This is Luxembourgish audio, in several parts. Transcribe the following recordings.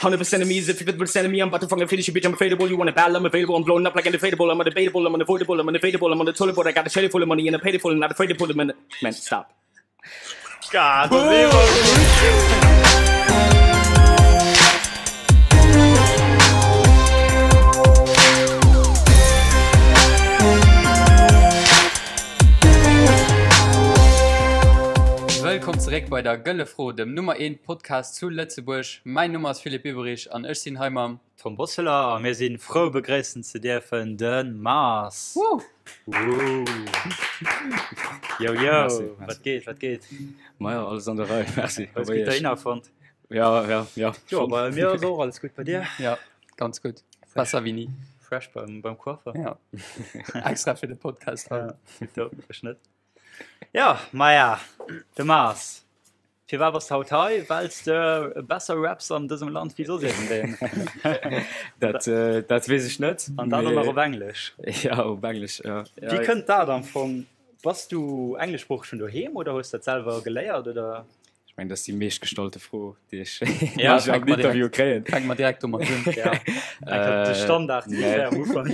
100% of me is a 50% of me. I'm about to fucking finish you, bitch. I'm available. You wanna battle? I'm available. I'm blowing up like an inflatable. I'm undebatable. I'm unavoidable. I'm unevadable. I'm on the toilet board. I got a trailer full of money and I paid it full. I'm not afraid to pull them in. Man, stop. God, dat ass iwwer gutt. Wëllkomm zeréck bei der Gëlle Fro, dem Nummer 1 Podcast zu Lëtzebuerg. Mäin Numm ass Philippe Biberich an ech sinn hei mam. Tom Bosseler a mir sinn frou begréissen ze dierfen de Mars. Woo! Yo yo, wat geet, wat geet? Maja, alles an der Rei, merci. Hues gutt dohinner fonnt? Ja, ja, ja. Jo, bei mir ass och alles gutt, bei dir? Ja, ganz gutt. Besser wéi ni. Fresh beim, beim Coiffer? Ja. Extra fir de Podcast haut. Ja, tipptopp, ech net. Ja, maja, de Mars. Firwat bass de haut hei? Well s de besser raps an dësem Land wéi soss iergendeen. Dat, dat weess ech net. An dat och nach op Englesch. Ja, op Englesch, ja. Wéi kënnt dat am Fong? Bass du engleschsproocheg vun doheem oder hues dat selwer geléiert, oder? Ech mengen, dat ass déi meeschtgestallte Fro, déi ech ja, am Interview kréien. Fänke mer direkt domat un. Ja, de Standard nee. am Ufank.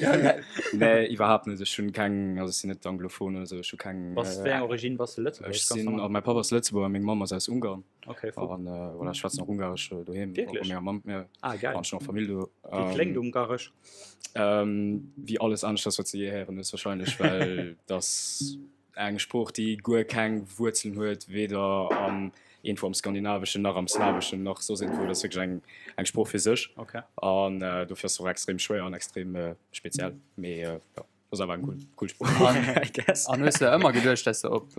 Nee, iwwerhaapt net. Ech hunn keng, also ech sinn net anglophon oder sou. Ech hu keng. Bass wéi eng Origine bass de? Lëtzebuergesch? Ech sinn, also mäi Papp ass Lëtzebuerger, meng Mamm ass aus Ungarn. Okay, voll. An voilà, ech schwätzen och Ungaresch doheem. Wierklech? Bei menger Mamm, ja. Ah, geil. An ech hunn och Famill do. Wéi kléngt Ungaresch? Wéi alles aneschters, wat s de jee héieren hues warscheinlech, well dass Eng Sprooch, déi guer keng Wuerzelen huet, weder am iergendwou am Skandinaveschen, nach am Slaweschen, nach soss iergendwou. Dat ass wierklech eng, eng Sprooch fir sech. Okay. An dofir ass se och extrem schwéier an extrem speziell. Mee jo, ass awer eng cool, cool Sprooch, I guess. An hues de ëmmer geduecht, dass de op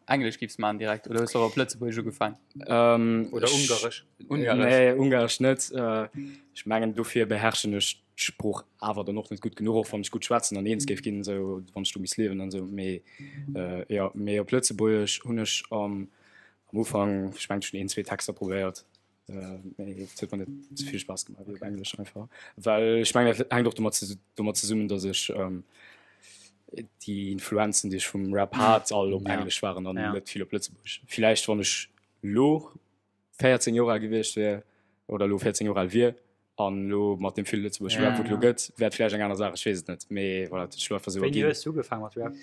Englesch giffs maachen direkt oder hues de och op Lëtzebuergesch ugefaang? Oder Ungaresch? Ungaresch. Nee, Ungaresch net. Ech mengen, dofir beherrschen ech d'Sprooch awer dann och net gutt genuch, och wann ech gutt schwätzen an eens géif ginn, esou wann ech do misst liewen an esou. Mee jo, mee op Lëtzebuergesch hunn ech am am Ufank, ech mengen ech hunn een, zwee Texter probéiert, mee et huet mer net esou vill Spaass gemaach wéi op Englesch einfach. Well ech mengen dat hänkt och domat domat zesummen, datt ech déi Influenzen, déi ech vum Rap hat, all op Englesch waren an net vill op Lëtzebuergesch. Villäicht wann ech lo 14 Joer al gewiescht wier oder elo 14 Joer al wier an elo mat deem vill lëtzebuergesche Rap, wou et elo gëtt, wär et vläicht eng aner Saach, ech weess et net. Mee voilà, et huet sech elo einfach esou Wéini erginn. hues du ugefaang mat Rap?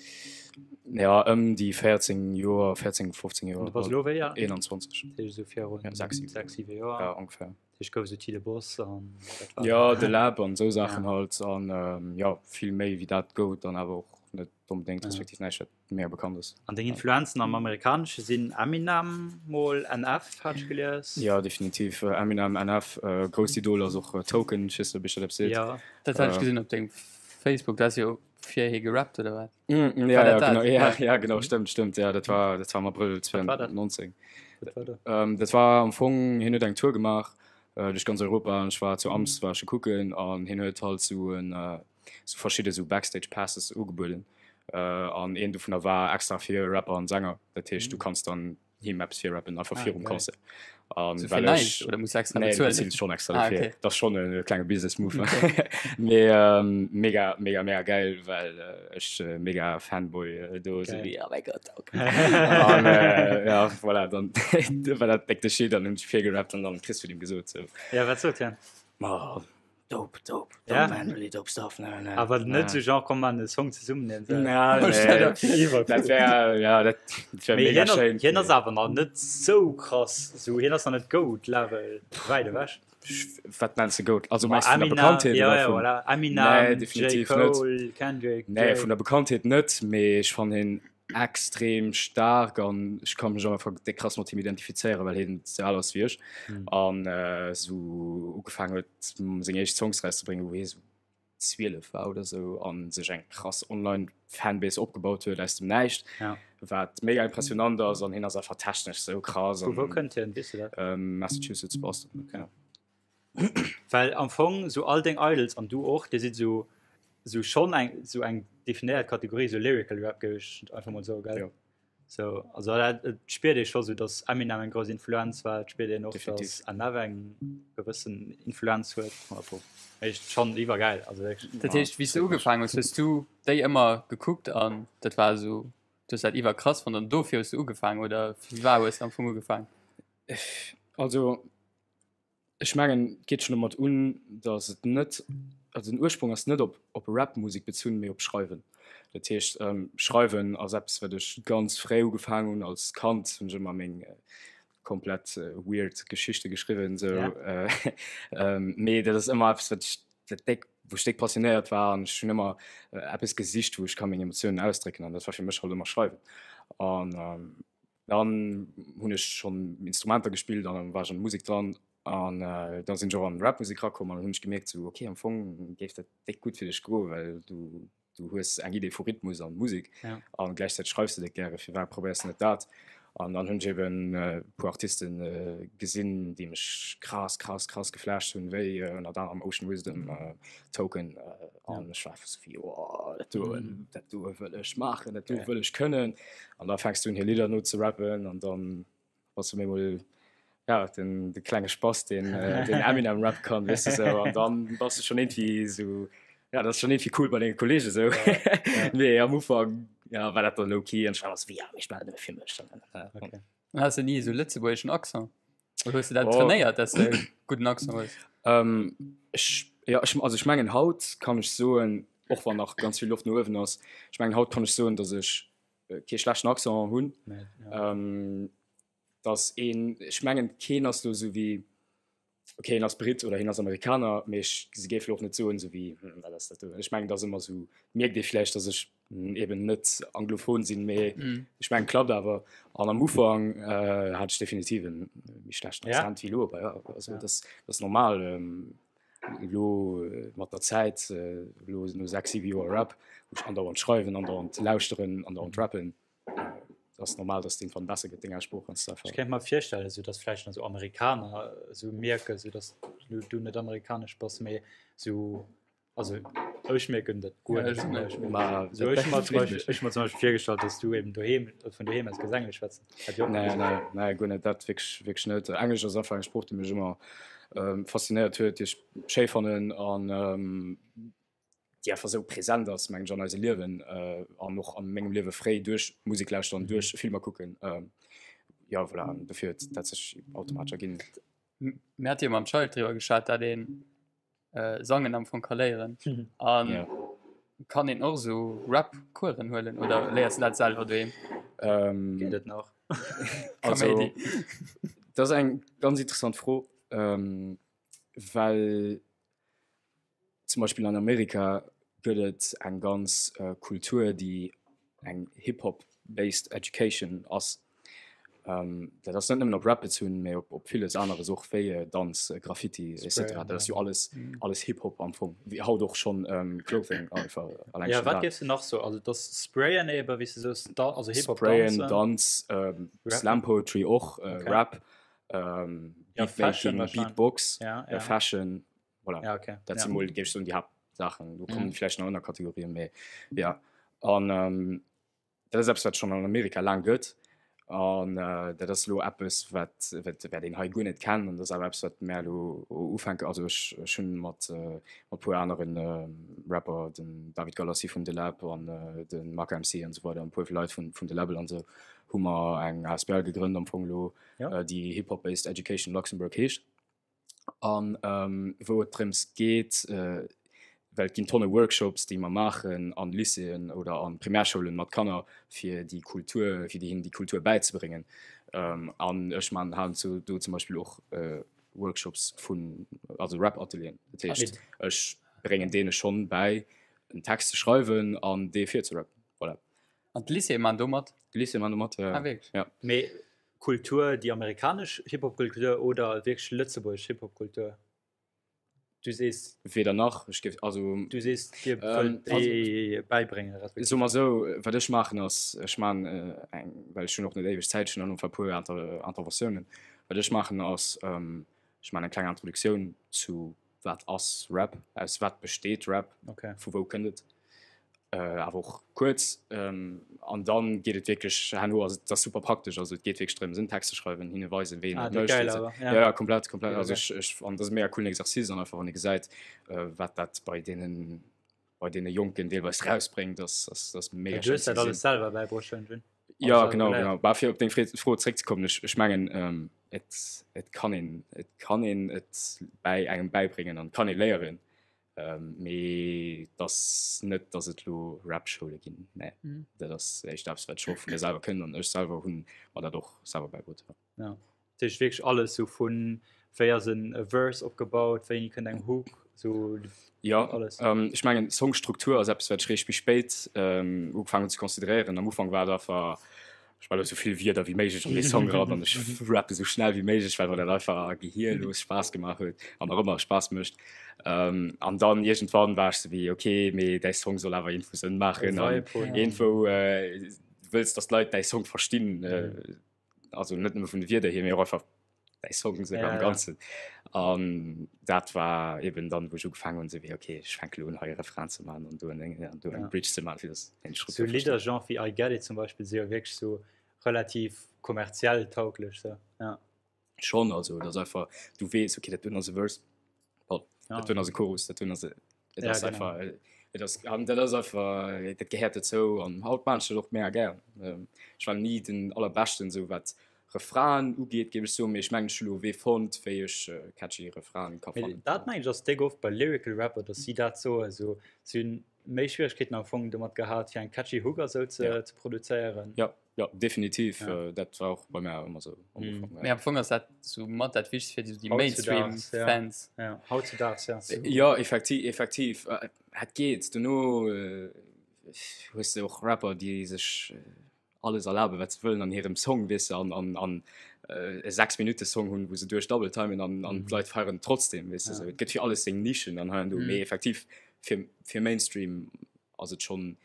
Ja, ëm déi 14 Joer, 14, 15 Joer. An du bass elo wéi al? 21. Dat heescht esou virun Ja, 6, 7. 6, 7 Joer. Ja, ongeféier. Dat heescht gouf esou Tide Boss an dat war. Ja, de Läb an esou Saachen halt an jo, vill méi wéi dat gouf et dann awer och net onbedéngt, respektiv näischt wat mega bekannt ass. An deng Influenzen am Amerikanesche sinn Eminem mol, NF hat ech gelies. Jo, definitiv Eminem, NF. Grousst Idol ass och Token, ech weess net ob iech dat eppes seet. Jo. Dat hat ech gesinn op dengem Facebook, du has jo fir hie gerappt oder wat? Ja, War ja, dat dat? genau, ja, ja, genau, stëmmt, stëmmt, ja, dat war, dat war am Abrëll Wat war dat? 2019. Wat war dat? Dat war am Fong, hien huet eng Tour gemaach duerch ganz Europa an ech war zu Ams, war ech e kucken an hien huet halt sou en sou verschidde sou Backstage Passes ugebueden an een dovunner war extra fir Rapper an Sänger. Dat heescht du kanns dann him eppes virrappen einfach virum Concert. An So fir well näischt ech oder muss extra nee, du bezuelen? beziels schon extra Ah, dofir. okay. Dat ass schon e klenge Business Move. Mee ähm, mega mega mega geil, well ech mega Fanboy do sou Geil. wéi oh mäi Gott okay. An äh, ja voilà, dann war dat déck de Shit an hunn ech virgerappt an dann kriss vun him gesot sou. Ja, wat sot hien? Ma Dope, dope, dope Ja. man, really dope stuff. Ne, ne. Awer net sou genre komm man e Song zesummen en sou. Ja, nee. Dat wär, ja, dat wär Mee mega hien ass, schéin. hien ass awer nach net sou krass, sou hien ass nach net Goat Level, wäit ewech. Wat nenns de Goat? Also Ma meinst du vun der Eminem, Bekanntheet ja, oder ja, vun? voilà. Eminem, Nee, J. definitiv net. Cole, Kendrick, Nee, Drake. vun der Bekanntheet net, mee ech fannen hien extrem staark an ech ka mech och einfach déck krass mat him identifizéieren, well hien sou al ass wéi ech an sou ugefaangen huet seng éischt Songs rauszebréngen, wou hie sou 12 war oder sou an sech eng krass online Fanbase opgebaut huet aus dem Näischt, wat mega impressionant ass an hien ass einfach technesch sou krass. Vu wou kënnt hien, weess du dat? Massachusetts, Boston. Okay. Well am Fong sou all deng Idols an du och, dir sidd sou sou schonn eng sou eng definéiert Kategorie, sou Lyrical Rap géif ech einfach mol soen, gell? Jo. Sou, also dat et spiert ee scho sou, datt Eminem eng grouss Influenz war, et spiert een och, Definitiv. datt NF eng gewëssen Influenz huet. Mee schonn iwwergäil, also wierklech. Dat heescht, wéi s du ugefaangen hues, hues du déi ëmmer gekuckt an dat war esou, du hues dat iwwerkrass fonnt an dofir hues du ugefaangen oder firwat hues du am Fong ugefaangen? Also. Ech mengen, et geet schonn domat un, datt et net, also den Ursprong ass net op op Rap-Musek bezunn, mee op Schreiwen. Dat heescht, Schreiwen ass eppes, wat ech ganz fréi ugefaangen hunn. Als Kand hunn ech ëmmer meng komplett weird Geschichte geschriwwen, sou. Mee dat ass ëmmer eppes, wat ech, dat déck, wou ech déck passionéiert war an ech hunn ëmmer eppes gesicht, wou ech ka meng Emotiounen ausdrécken an dat war fir mech halt ëmmer Schreiwen. An Dann hunn ech schonn Instrumenter gespillt an dann war ech an der Musek dran an da sinn ech och an Rapmusek rakomm an dann hunn ech gemierkt sou okay am Fong géif dat déck gutt fir dech goen, well du du hues eng Idee vu Rhythmus an Musek an gläichzäiteg schreifs de déck gäre, firwat probéiers de net dat? An dann hunn ech eben e puer Artiste gesinn, déi mech krass krass krass geflasht hunn, wéi ënnert anerem Ocean Wisdom, Token an ech war einfach sou wéi oh dat do dat do wëll ech maachen, dat do wëll ech kënnen. An da fänks du un hir Lidder no ze rappen an dann bass du méi ja den de klenge Spass den äh, den Eminem Rap kann weißt du so an dann bass du schon irgendwie so ja das schon irgendwie cool bei den Kollegen so ja, ja. nee am Ufang ja war dat dann low key an ich war so, ja ich war fir mech ja, okay. Hast du nie so lëtzebuergeschen Accent? Oder hues du dat oh. trainéiert, dass du guten Accent hues? Ähm, ich, ja, ich, also ich mengen haut kann ich soen och wann nach ganz vill Loft no uewen ass. Ech mengen haut kann ech soen, datt ech kee schlechten Accent hunn. Ähm, datt een, ech mengen keen ass lo sou wéi, okay hien ass Britt oder hien ass Amerikaner, mee ech se géife lo och net soen sou wéi, hm, wat ass dat do? Ech mengen dat ass ëmmer sou, mierkt ee vläicht, datt ech eben net anglophon sinn, mee ech mengen klappt awer. An am Ufank äh, hat ech definitiv en méi schlechten Accent wéi lo, awer ja, also dat ass normal. Ähm, Elo mat der Zäit, elo no 6, 7 Joer Rap, wou ech andauernd schreiwen, andauernd lauschteren, andauernd rappen, ass normal, dass et iergendwann besser gëtt, deng Aussprooch an Stuff. Ech kéint mer virstellen, esou dass vläicht nach esou Amerikaner esou mierken, esou dass du net amerikanesch bass, mee esou, also ech mierken dat guer net zum Beispill. Ma Esou ech hu mer zum Beispill, ech hu mer zum Beispill virgestallt, dass du eben doheem, vun doheem aus géifs Englesch schwätzen. Hätt ech och Nee, nee, nee, guer net, dat wierklech, wierklech net. Englesch ass einfach eng Sprooch, déi mech ëmmer faszinéiert huet, déi ech schéi fannen an déi einfach esou present ass, mengen ech, an eise Liewen an och an mengem Liewe fréi duerch Musek lauschteren, duerch Filmer kucken. Jo, voilà, an dofir huet dat sech automatesch erginn. Mir hate jo mam Child driwwer geschwat, dat een Sangen am Fong ka léieren. An ja. kann een och so Rap-Coursen huelen oder léiers du dat selwer doheem? Ähm, Geet et nach? also, dat ass eng ganz interessant Fro, ähm, well zum Beispill an Amerika gëtt et eng ganz äh, Kultur, déi eng Hip-Hop-based Education ass. Dat ass net nëmmen op Rap bezunn, mee op op villes aneres och, wéi Danz, Graffiti etc. Dat ass jo alles alles Hip-Hop am Fong, wéi haut och schonn Clothing einfach alleng Ja, schonn wat dat. géifs de nach soen? Also et ass Sprayen ebe wéi s de soos, da also Hip-Hop Sprayen, danzen. Danz, Slam Poetry och, Okay. Rap, Ja, Fashion Beatmaking, wahrscheinlech. Beatbox, Ja, ja. Fashion, voilà. Ja, okay. Dat si mol, géif ech soen, déi Haaptsaachen. Do kommen vläicht nach Ënnerkategorien, mee ja. An Dat ass eppes, wat schonn an Amerika laang gëtt. An dat ass elo eppes, wat, wat, wat een hei guer net kennt. An dat ass awer eppes, wat mär elo ufänken. Also ech, ech hunn mat, mat e puer anere Rapper, den David Galassi vun De Läb an de Maka MC an esou weider, e puer Leit vun, vun De Läbbel an esou, hu mer eng asbl gegrënnt am Fong elo, déi Hip Hop Based Education Luxembourg heescht. an wou et drëms geet, well et ginn tonne Workshops, déi mer maachen an Lycéeën oder an Primärschoulen mat Kanner, fir déi Kultur, fir hinnen déi Kultur bäizebréngen. An ech man heiansdo do zum Beispill och Workshops vun, also Rap-Atelieren. Dat heescht, ech bréngen deene schonn bäi, en Text ze schreiwen an dee virzerappen. Voilà. An d'Lycéeë man do mat? D'Lycéeë man do mat, jo. Ah, wierklech? Ja. Mee Kultur, déi amerikanesch Hip-Hop-Kultur oder wierklech lëtzebuergesch Hip-Hop-Kultur? Du sees. Weder nach. Ech géif, also. Du sees, Dir wëllt déi bäibréngen, respektiv. Soe mer esou, wat ech maachen ass, ech maachen eng, well ech hunn och net éiweg Zäit, ech hunn dann einfach e puer Interventiounen. Wat ech maachen ass, ech maachen eng kleng Introduktioun zu Wat ass Rap? Aus wat besteet Rap? Okay. Vu wou kënnt et? Äh, awer och kuerz. Ähm, an dann geet et wierklech herno, also dat ass super praktesch, also et geet wierklech drëms en Text ze schreiwen, hinne weisen, wéi een Ah, dat geil mécht. awer, Ja, ja. ja, komplett, komplett. Mega Also geil. ech, ech, an dat ass e mega coolen Exercice an einfach wann ee gesäit, äh, wat dat bei deenen, bei deene Jonken deelweis rausbréngt, ass, ass, ass mega Du schéin hues ze dat alles gesinn. selwer bäibruecht, Benjamin? Ja genau, genau. Bah, fir op deng Fro zréckzekommen, ech, ech mengen ähm, et, et kann een et kann een et bäi engem bäibréngen an kann ee léieren. Ähm, mee dass net, dass et lo Rap-Schoule ginn. Nee. Mhm. Dat ass echt eppes, wat ech och vun mir selwer kënnen an ech selwer hunn mer dat och selwer bäibruet. Ja. Ja. Dat heescht wierklech alles sou vun wéi ass en e Verse opgebaut, wéini kënnt eng Hook, sou Ja, alles. ähm, ech mengen Songstruktur ass eppes wat ech réischt méi spéit ähm, ugefaangen hunn ze consideréieren. Am Ufank war et einfach, ech maache sou vill Wierder wéi méiglech an dee Song eran an ech rappe sou schnell wéi méiglech, well mer dat einfach gehierlos Spaass gemaach huet an nach ëmmer Spaass mécht. Ähm, an dann iergendwann war ech sou wéi, okay, mee däi Song soll awer iergendwou Sënn maachen an iergendwou äh, wëlls, datt d'Leit däi Song verstinn. Äh, also net nëmme vun de Wierder hier, mee och einfach däi Song esou am Ganzen. An dat war eben dann, wou ech ugefaangen hunn, esou wéi okay, ech fänke lo un hei e Refrain ze maachen an do en an do eng Bridge ze maachen, fir dass eng Struktur. Sou Lidder genre wéi I Get It zum Beispill si jo wierklech sou relativ kommerziell tauglech sou, ja. Schon, also dat ass einfach, du weess, okay, dat doen ass e Verse, pardon, dat doen ass e Chorus, dat doen ass e, et ass einfach, et ass, an dat ass einfach, dat gehéiert dozou an haut maan ech dat och mega gär. Ech war ni den allerbeschten esou wat Refrainen ugeet, géif ech soen, mee ech mengen ech hu lo e Wee fonnt, wéi ech catchy Refrainen ka fannen. Dat mengen ech ass déck oft bei Lyrical Rapper, datt si dat soen, esou si hunn méi Schwieregkeeten am Fong domat gehat fir eng catchy Hook a sou ze produzéieren. Jo. Jo, definitiv. Ja. Dat war och bei mär ëmmer sou am mm. Ufank. Mee am Fong ass dat sou mat dat Wichtegst fir déi Mainstream-Fans. Ja. Ja. Hautzudaags, ja. Ja, effektiv, effektiv. Et geet. Dono hues de och Rapper, déi sech alles erlaben, wat se wëllen an hirem Song, weess de, an, an, an e 6 Minutte Song hunn, wou se duerch double timen an, an d'Leit feieren trotzdem, weess de. Ja. Sou, et gëtt fir alles seng Nischen an hei an do. Mm. Mee effektiv, fir, fir Mainstream ass et schonn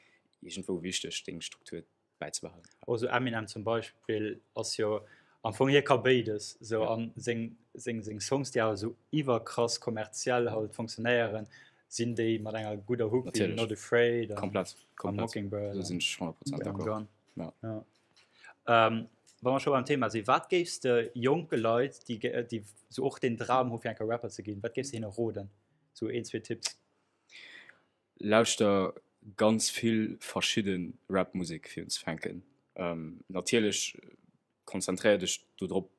iergendwou wichteg, deng Struktur bäizebehalen. Also Eminem zum Beispill ass jo am Fong hie ka béides sou an seng seng seng Songs déi awer sou iwwerkrass kommerziell halt funktionéieren sinn déi mat enger gudder Hook wéi Not Afraid an Komplett, komplett. Mockingbird Do sinn ech 100 Prozent d'accord. Ja. Ja. Ähm, wa mer scho beim Thema sinn, wat géifs de jonke Leit déi déi sou och den Dram hu fir eng Kéier Rapper ze ginn, wat géifs de hinne roden? Sou een, zwee Tipps. Lauschter ganz vill verschidde Rap-Musek fir unzefänken. Natierlech konzentréier dech do drop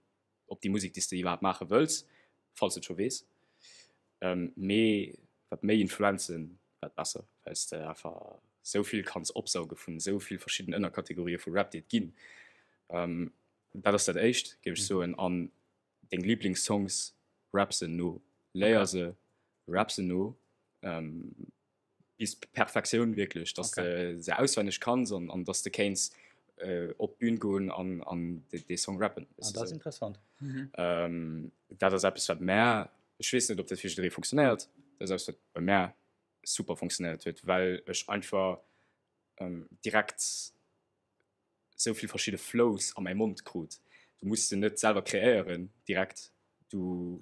op déi Musek déi s de iwwerhaapt maache wëlls, falls de et scho weess. Mee wat méi Influenzen, wat besser, well s de einfach sou vill kanns opsauge vun esou vill verschidden Ënnerkategorië vu Rap déi et ginn. Dat ass dat éischt, géif ech soen. An deng Liblingssongs, rap se no, léier se, rap se no. bis Perfektioun wierklech, dass de se auswenneg kanns an, an dass de kéints op d'Bün goen an, an dee Song rappen. Ah, dat ass interessant. Dat ass eppes, wat mär, ech weess net, ob dat fir jidderee funktionéiert, dat ass eppes, wat bei mär super funktionéiert huet, well ech einfach direkt sou vill verschidde Flows a mäi Mond krut. Du muss se net selwer kreéieren direkt, du,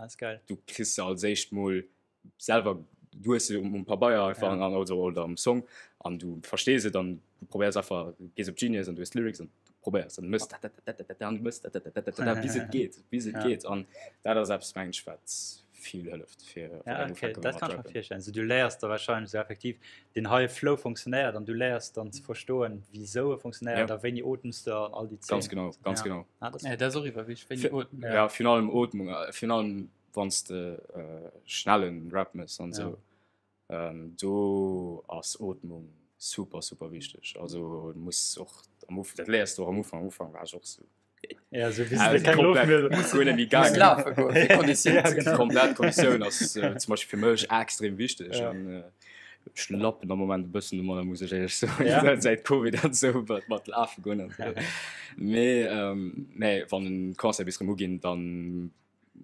du kriss se als éischt mol selwer, du hues se um Pabeier einfach an, also, oder am Song an du verstees et an du probéiers einfach, gees op Genius an du hues d'Lyrics an du probéiers an du mëss dat, dat, dat, dat, dat, an du mëss dat, dat, dat, dat, dat, bis et geet, bis et geet an dat ass eppes mengen ech wat vill hëlleft fir Ja, okay, dat kann ech mer virstellen. Also du léiers da wahrscheinlech sou effektiv den heie Flow funktionéiert an du léiers dann ze verstoen, wisou e funktionéiert ja. a wéini otems de an all déi Ganz genau, ganz ja. genau. Ah, das, ja, dat ass och iwwer wichteg, wéini ootmen. Ja, virun allem Ootmung, äh, virun allem wann s de äh, schnellen Rap mëss an sou. Ja. Ähm, do ass Ootmung super, super wichteg. Also du muss och am Uf dat léiers du och am Ufank, am Ufank war ech och sou Ja, so wéi se keng Loft méi guer net méi gaangen. Lafe goen, fir Konditioun ze kréien. Komplett Konditioun ass äh, zum Beispill fir mech extrem wichteg. Ja. An äh, ech lappen am Moment e bëssen domadder, muss ech éierlech soen. Ja. Säit Covid an sou mat, mat lafe goen an sou. Mee ähm, nee, wann en Concert bis rëm uginn, dann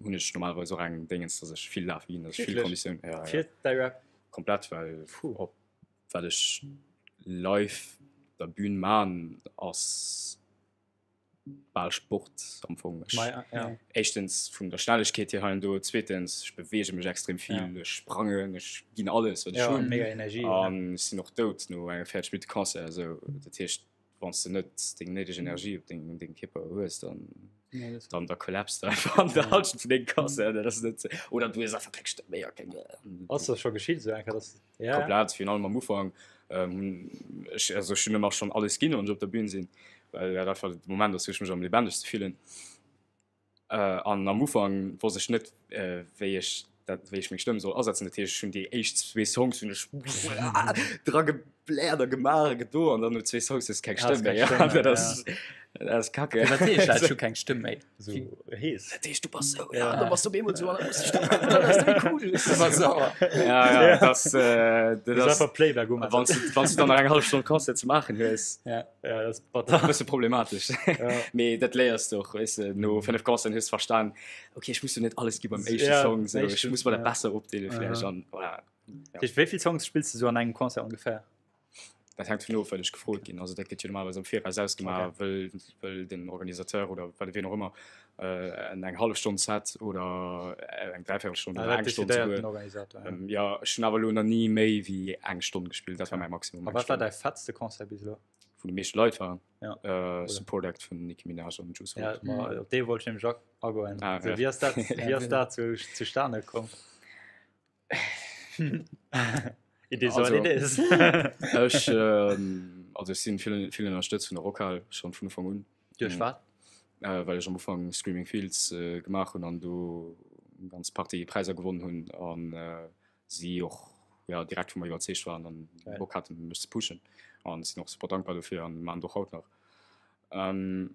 hunn ech normalerweis och eng Déngens, dass ech vill lafe ginn, dass ech vill Konditioun. Ja, ja. Fir däi Rap? Komplett, well Puh. op wat ech live op der Bühn man, ass bal Sport am Fong. Ech, Ma, ja. Éischtens vun der Schnellegkeet hier hei an do, zweetens ech beweege mech extrem vill, ja. ech sprangen, ech ginn alles wat ech ja, hunn. Mega Energie. An ech sinn och dout no engem 40 Minutte Concert. Also dat heescht wann s de net deng néideg Energie op deng dengem Kierper hues, dann dann da kollapst du einfach an der Halschent vun dengem Concert. Dat ass net oder du hues einfach keng Stëmm méi a keng. Ass dat scho geschitt esou eng Kéier, dass ja. Komplett, virun allem am Ufank. Ähm, ech, also ech hunn ëmmer schonn alles ginn, wann ech op der Bühn sinn. well dat einfach de Moment ass, wou ech mech am lebendigste fillen. An am Ufank wosst ech net, wéi ech dat, wéi ech meng Stëmm soll asetzen. Dat heescht, ech hunn déi éischt zwee Songs hunn ech dra gebläert a gemaach a gedo an dann no zwee Songs hues du keng Stëmm méi. Dat ass, dat ass kacke. Wat heescht dat, ech hu keng Stëmm méi? Sou hees. Dat heescht, du bass sou, ja, da bass du op eemol sou an da muss de Stëmm an dann ass de méi cool. Du bass sauer. Ja, ja, dat ass, dat ass. Einfach Playback umaachen. Wann s du, wann s du dann nach eng hallef Stonn Concert ze maachen hues. Ja. Ja, das ist batter. Bësse problematesch. Ja. Mee dat léiers du och, weess de, no 5 Concerten hues du verstan, okay, ech muss jo net alles gi beim éischte Ja, Song, sou, ech éischten, muss mer dat ja. besser opdeele vläicht Aha. an voilà. Ja. Wéi vill Songs spills du so an engem Concert ongefähr? Dat hänkt vun of, wat ech gefrot ginn. Also dat gëtt jo normalerweis am Viraus ausgemaach, Okay. wëll, wëll den Organisateur oder wat wien och ëmmer äh, en eng hallef Stonn Set oder äh, eng Dräiviertelstonn Ah, oder dat eng Stonn decidéiert souguer. den Organisator. Ja. Ähm, ja, ech hunn awer elo nach ni méi wéi eng Stonn gespillt, dat war Okay. mäi Maximum, A eng wat war Stonn. däi fettste Concert bis elo? Wou déi meescht Leit waren? Ja. Äh, Support Act vun Nicki Minaj an Juice Ja, WRLD. ma op dee wollt ech nämlech och agoen. Ah, So, ja. wéi ass dat, wéi ass dat zu, zustane komm? It is what Also, it is. ech, ähm, also ech sinn vill, vill ënnerstëtzt vun der Rockhal, schonn vun Ufank un. Duerch wat? Äh, well ech am Ufank Screaming Fields äh, gemaach hunn an do eng ganz Partie Präisser gewonnen hunn an äh, si och ja, direkt vu mer iwwerzeegt waren an Geil. Bock haten mech ze pushen an sinn och super dankbar dofir an maan et och haut nach. Ähm,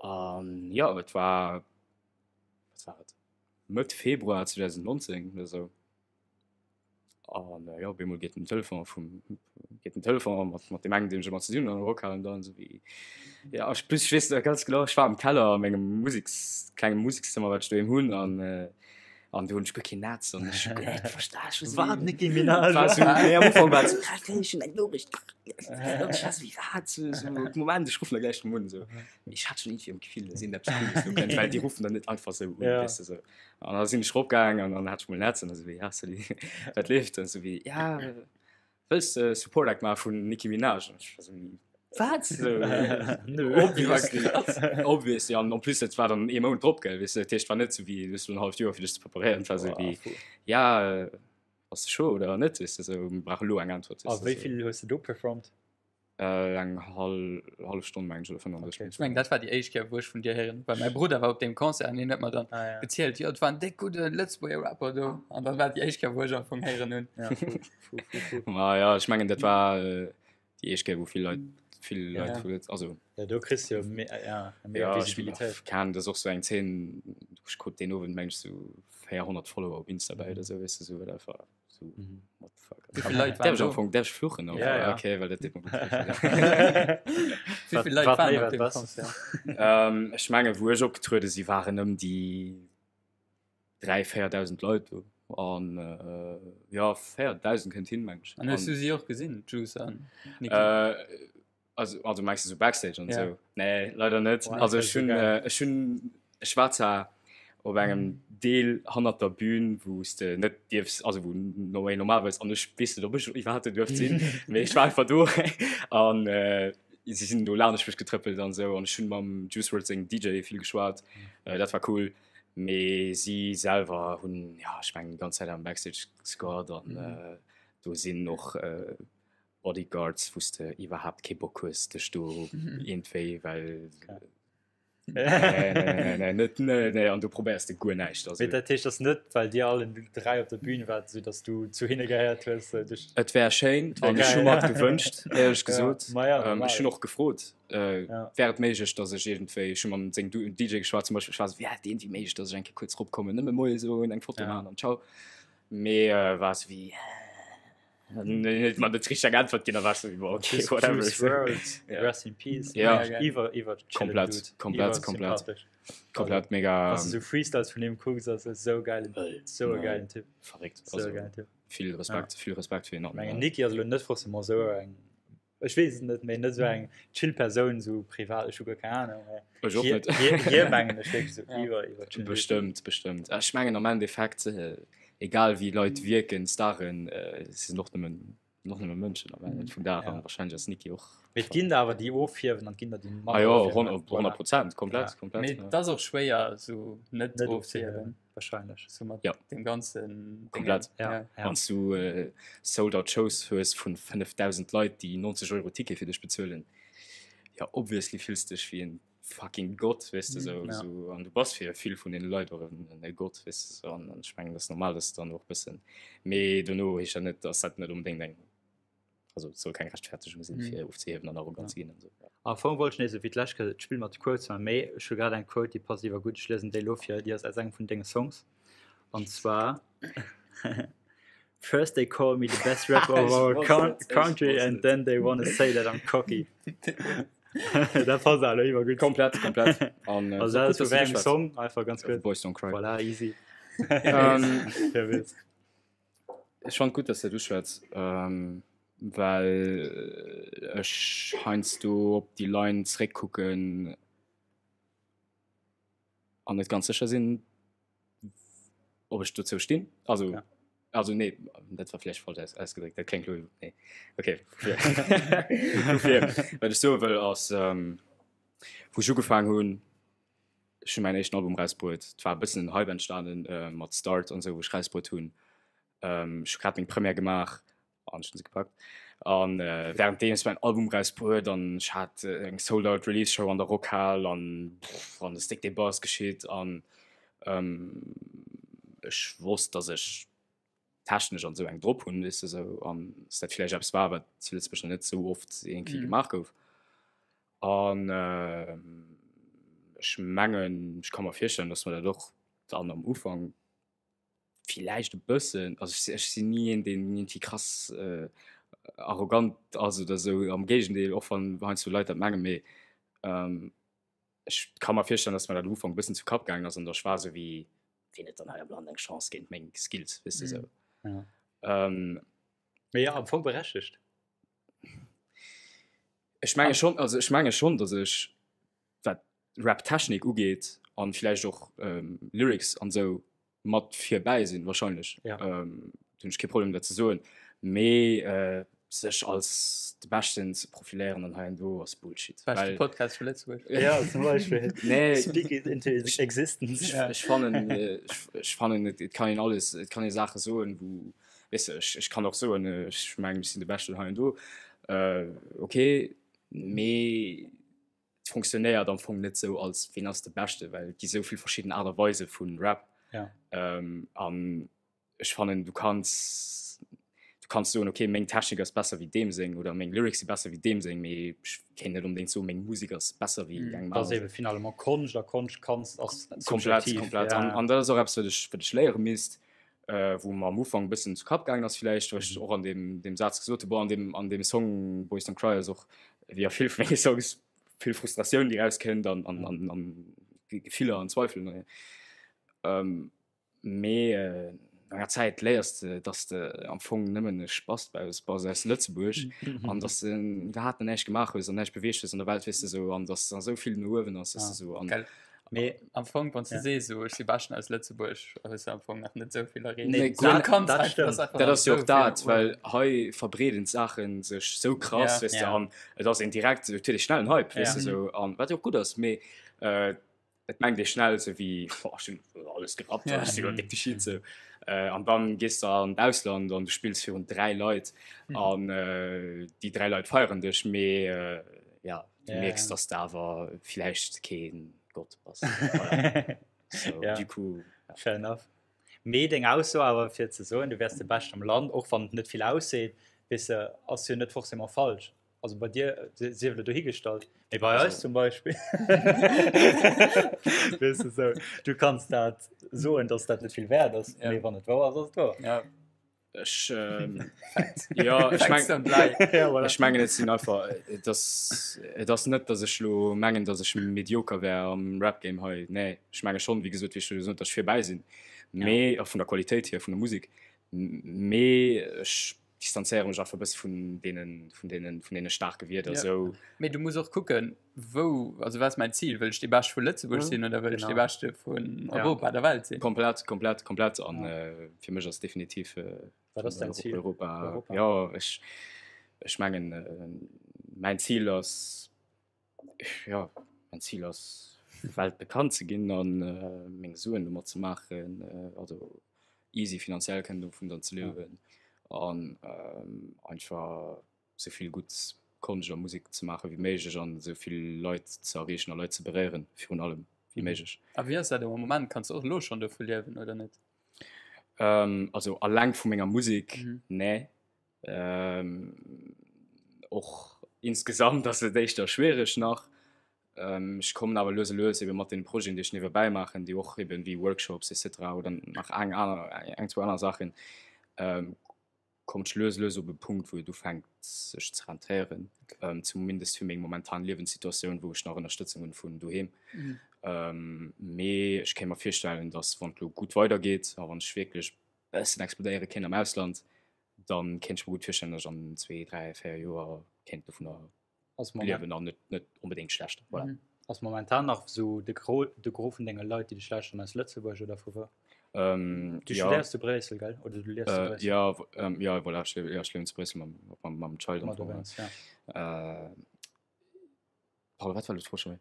an ja, et war, wat war et? Mëtt Februar 2019 oder sou. An äh, ja, op eemol geet den Telefon vum geet den Telefon mat, mat deem engen, deen ech ëmmer ze dinn hunn an der Rockhal an dann sou wéi ja, ech plus ech weess nach ganz genau, ech war am Keller a mengem Museks klenge Musekszëmmer, wat ech doheem hunn an äh, An du hunn ech guer keen Netz an ech hu guer net verstan. Ech war so Wat, Nicki Minaj? War so, nee, am Ufank war et so, ah, ech hunn eng Noriicht. An ech war so, wéi wat? So, so, Moment, ech ruffen da gläich erëm un. So. Mee ech hat schonn iergendwéi am Gefill, dass iergendeppes Cooles do kënnt, well déi ruffen dann net einfach sou un, Ja. weess de sou. An da sinn ech eropgaangen an dann hat ech mol Netz an da sou wéi, ja, salut, wat leeft? An sou wéi, ja, Wëlls de Support Act maache vun Nicki Minaj? An ech war sou wéi, wat? Nö. Obviously, obviously. An en plus, dat war dann ee Mount drop, gell, weess de. Dat heescht, et war net sou wéi, du hues elo en halleft Joer fir dech ze preparéieren. Et war sou wéi, ja, bass de chaud oder net, weess de, sou, mir brauche elo eng Äntwert, A weess de, wéi sou. vill hues de do performt? Äh, eng hal hallef Stonn meng ech oder 35 Okay. Ech meng dat war déi éischt Kéier wou ech vun dir héieren, well mäi Brudder war op deem Concert an hien huet mer dann Ah, ja. gezielt, jo et war en déck gudde Lëtzebuerger Rapper do an dat war déi éischt Kéier wou ech am Fong héieren hunn. Ja, fu, fu, fu, fu. Ma ja, ech mengen dat war äh, déi éischt Kéier wou vill Leit vill Leit Ja. vu Lëtz also Ja, do kriss du jo me ja, mega ja, ech Visibilitéit. kann dat ass och sou eng Zeen, ech krut deen Owend meng ech sou 400 Follower op Insta bäi oder sou, weess de, sou wat einfach So, mhm. what the fuck. Wie vill Leit Darf ich waren am Anfang, darf ich fluchen? Ja, ja. Okay, weil das tut mir gut. Wie vill Leit Wat waren méi, op wat dem besser. Concert? ähm, ich meine, wo ich opgetreten sie waren um die 3.000, 4.000 Leute. do. An äh, ja, 4.000 kënnt hin, meng ich. An hues du si och gesinn, Juice an Nicki? Äh, also, also meinst du so Backstage und Ja. so? Nee, leider net. Boah, also das ich ist so hun, geil. äh, ich hun, ich war zwar op engem Deel hannert der Bühn, wou s de net dierfs, also wou no méi normalerweis an ech weess net, ob ech iwwerhaapt do duerft sinn, mee ech war einfach do an äh, si sinn do laanscht mech getrëppelt an esou an ech hunn mam Juice WRLD sengem DJ vill geschwat, äh, dat war cool, mee si selwer hunn, ja, ech mengen déi ganz Zäit am Backstage gesquat an Mhm. äh, do sinn och äh, Bodyguards, wou s de iwwerhaapt kee Bock hues, dech do iergendwéi, well Nee, nee, nee, nee, net, nee, nee, an du probéiers de guer näischt. Also, Mee dat heescht, dass net, well dir allen 3 op der Bühn waart, sou dass du zu hinne gehéiert hues, äh, duerch. Et wär schéin wär an ech hu geil. mer et gewënscht, éierlech Ja, gesot. ma ja, Ähm, normal. ech hunn och gefrot, äh, Ja. wär et méiglech, dass ech iergendwéi, ech hu mam sengem Du DJ geschwat zum Beispill, ech war esou, wär et iergendwéi méiglech, dass ech eng Kéier kuerz eropkommen, nëmme Moie soen, eng Foto Ja. maachen an ciao. Mee äh, war esou wéi, Huet mer net richteg eng Äntwert ginn, da war ech sou, okay, Juice whatever. WRLD, Ja. Rest in Peace. Ja. Mega geil. Iwwer, iwwer chillen Komplett, Dude. komplett, Iwwer komplett. sympathesch. Komplett mega Wann du sou Freestyles vun him kucks, ass e sou geilen, sou e Ja. geilen Typ. verréckt. Sou e Also, geilen Typ. vill Respekt, vill Respekt fir hien. Ich mengen, Nicki ass elo net forcément sou eng, ech weess et net, mee net sou eng chill Persoun, sou privat, ech hu guer keng Ahnung, mee Ech och hie, net. hie, hie mengen ech wierklech sou Ja. iwwer, iwwer chill Dude. Bestëmmt, bestëmmt. Ech mengen am Endeffekt, äh, egal wéi Leit wierken, Staren, äh, si sinn och nëmmen, och nëmme Mënschen am Enn vum Dag Ja. an wahrscheinlech ass Nicki och. Mee et ginn der awer déi ofhiewen an et ginn der déi manner Ah jo, ofhiewen. 100 Voilà. Prozent, komplett, Ja. komplett. Mee ja. et ass och schwéier sou net Net ofzehiewen. ofzehiewen, wahrscheinlech. Sou mat Ja. deem ganzen Dingen. Komplett. Ja, Ja. ja. Wann s du äh, Sold-out Shows hues vun 5.000 Leit, déi 90 Euro Ticket fir dech bezuelen. ja obviously fills dech wéi en fucking Gott, weess de, sou, Ja. sou, an du bass fir vill vun deene Leit och en, en e Gott, weess de, sou, an, an ech mengen, dat ass normal, dass du dann och e bëssen, mee dono heescht dat net, dass dat net onbedéngt eng, also et soll keng Rechtfertegung sinn, Mhm. fir ofzehiewen an arrogant ze ginn an sou. Ja. Am Fong wollt ech nees esou wéi d'lescht Kéier d'Spill mat de Quotes maachen, mee ech hu grad eng Quote, déi passt iwwer gutt. Ech liesen déi elo vir, déi ass aus engem vun denge Songs. An zwar First they call me the best rapper of our country and then they wanna say that I'm cocky. Dat passt awer iwwer gutt. Komplett, komplett. An, äh, also dat ass vu wéi engem Song? Einfach ganz gutt. Boys Don't Cry. Voilà, easy. Ähm, ech fand gutt, dass du dat uschwätz, ähm, well ech heiansdo op déi Line zréckkucken an net ganz sécher sinn, ob ech dozou stinn. Also, ja. also nee, dat war vläicht falsch aus, ausgedréckt, dat kléngt lo, nee. Okay. Dofir, wat ech soe wëll ass, ähm, wou ech ugefaangen hunn, ech hunn mäin éischten Album rausbruet, et war e bëssen en Hype entstanen äh, mat Start an esou, wou ech rausbruet hunn. Ähm, ech hu grad meng Première gemaach an ech hunn se gepackt. An äh, währenddeems mäin Album rausbruet an ech hat äh, eng Sold-Out Release Show an der Rockhal an pff, an es déck dee Buzz geschitt an ähm, ech wosst, dass ech technesch an sou eng drop hunn, weess de sou, an dass dat vläicht eppes war, wat zu Lëtzebuerg nach net sou oft iergendwéi Mhm. gemaach gouf. An äh, ech mengen, ech ka mer virstellen, dass mer dat och dann am Ufank villäicht e bëssen, also ech, ech sinn ni een, deen iergendwéi krass äh, arrogant ass oder sou, am Géigendeel, och wann heiansdo Leit dat mengen, mee ähm, ech ka mer virstellen, dass mer dat am Ufank e bëssen zu Kapp gaangen ass an da ech war sou wéi, wien huet dann hei am Land eng Chance géint meng Skills, weess de sou. Ja. Ähm, Mee ja, am Fong berechtegt. Ech menge schonn, also ech menge schonn, dass ech, wat Rap-Technik ugeet an villäicht och ähm, Lyrics an sou mat virbäi sinn wahrscheinlech. Ja. Ähm, hunn ech kee Problem dat ze soen. Mee äh, sech als de Beschten ze profiléieren an hei an do ass Bullshit. Beschte Well, Podcast vu Lëtzebuerg. Ja, zum Beispill. nee, Speak it into existence. ech, ech fannen, äh, ech, ech fannen et, et kann een alles, et kann ee Saache soen, wou, weess de, ech, ech kann och soen, äh, ech mengen, ech sinn de Beschten hei an do. Äh, okay, mee et funktionéiert am Fong net sou als ween ass de Beschte, well et gi sou vill verschidden Aart a Weise vun Rap. Ja. Ähm, an ech fannen du kanns du kanns soen okay meng Technik ass besser wéi deem seng oder meng Lyrics si besser wéi deem seng, mee ech kéint net onbedéngt soen meng Musek ass besser wéi Mm. engem Dat ass aneren. eben finalement Konscht a Konscht kanns ass Komplett, subjektiv. komplett. Ja. An, an dat ass och eppes wat ech wat ech léiere misst, äh, wou mer am Ufank e bëssen zu Kapp gaangen ass villäicht, wou ech och an deem deem Saz gesot hu, boah an deem an deem Song Boys Don't Cry ass och wéi a vill vu menge Songs vill Frustratioun déi rauskënnt an an an an Gefiller an Zweifelen. Ähm, mee äh, no enger Zäit léiers de, dass de am Fong nëmmen e Spast baus bass aus Lëtzebuerg an dass de iwwerhaapt nach näischt gemaach hues an näischt beweegt hues an der Welt, weess de sou, an dass da sou vill no uewen ass, weess de sou an. Gell. Mee Am Fong, wann du Ja. sees, so, ech si beschten aus Lëtzebuerg, hues du am Fong nach net sou vill erreecht. Nee, So, guer du net. kanns Dat einfach- stimmt. ass einfach Dat nach ass jo sou och dat, vill well hei verbreeden d'Saache sech sou krass, Ja. weess de, Ja. an et ass een direkt natierlech schnell en Hype, weess Ja. de sou, an wat jo och gutt ass, mee äh, et mengt ee schnell sou wéi, boah, ech hunn alles gerappt, Ja. ech si lo déck de Shit, sou. Äh, an dann gees de an d'Ausland an du spills virun 3 Leit Mhm. an äh, déi 3 Leit feieren dech, mee äh, ja, du Ja, mierks, ja. dass de awer villäicht keen Gott bass. Voilà. So, Ja. du coup, ja. Fair enough. Mee deng Ausso awer fir ze soen, du wäers de Beschten am Land, och wann et net vill ausseet, weess de, ass jo net forcément falsch. Also bei dir sief elo dohigestallt, mee bei eis zum Beispill, weess de sou, du kanns dat soen, dass dat net vill wäert ass, Ja. mee wann et wouer ass, ass et wouer. Ja. Ech, ähm, ja, ech Facts meng, don't lie. Ja, voilà. ech mengen et sinn einfach, et ass, et ass net, dass ech lo mengen, dass ech medioker wär am Rap-Game hei. Nee, ech menge schonn, wéi gesot, wéi ech scho gesot hunn, dass ech virbäi sinn, mee, a vun der Qualitéit hier vun der Musek, mee ech distanzéiere mech einfach e bësse vun deenen, vun deenen, vun deene staarke Wierder Ja. esou. Mee du muss och kucken, wou, also wat ass mäin Zil? Wëll ech dee Beschte vu Lëtzebuerg Mhm. sinn oder wëll ech dee Genau. Beschte vun Ja. Europa, der Welt sinn? Komplett, komplett, komplett. An Ja. äh, fir mech ass definitiv äh, Wat ass däin Euro- Zil? Europa. Europa. Ja, ech, ech mengen, äh, mäin Zil ass, ja, mäin Zil ass, weltbekannt ze ginn an äh, meng Suen domat ze maachen, äh, also easy finanziell kënnen dovun dann ze liewen an ähm, einfach souvill gutt. Konscht a Musek ze maache wéi méiglech an esou vill Leit ze erreechen a Leit ze beréieren, virun allem wéi mhm. méiglech. A wéi ass dat am Moment? Kanns du och elo schonn dovu liewen oder net? Ähm, also alleng vu menger Musek, mhm. nee. Ähm, och insgesamt ass et éischter schwiereg nach. Ähm, ech kommen awer lues a lues ebe mat den Projeten, déi ech niewebäi maachen, déi och eben wéi Workshops etc. Oder nach eng aner, eng, zwou aner Saachen, ähm, kommt ech lues a lues op e Punkt, wou et ufänkt sech ze rentéieren. Ähm, zumindest fir meng momentan Liewenssituatioun, wou ech nach Ënnerstëtzung hunn vun doheem. Mhm. Ähm, mee ech kéint mer virstellen, dass wann et lo gutt weidergeet a wann ech wierklech bëssen explodéiere kéint am Ausland, dann kéint ech mer gutt virstellen, dass ech an zwee, dräi, véier Joer kéint dovunner liewen an net, net onbedéngt schlecht. Voilà. Mhm. Ass momentan nach sou de Gros, de Gros vun denge Leit, déi dech lauschteren, aus Lëtzebuerg oder vu wou? Ähm, Du ja. studéiers zu Bréissel, gell? Oder du liefs zu Äh, Bréissel? ja, ähm, ja, voilà, ech liewen, ja, ech liewen zu Bréissel mam, mam, mam Child am Mat Fong, ja. Owens, ja. Äh, Pardon, wat war elo d'Fro scho méi?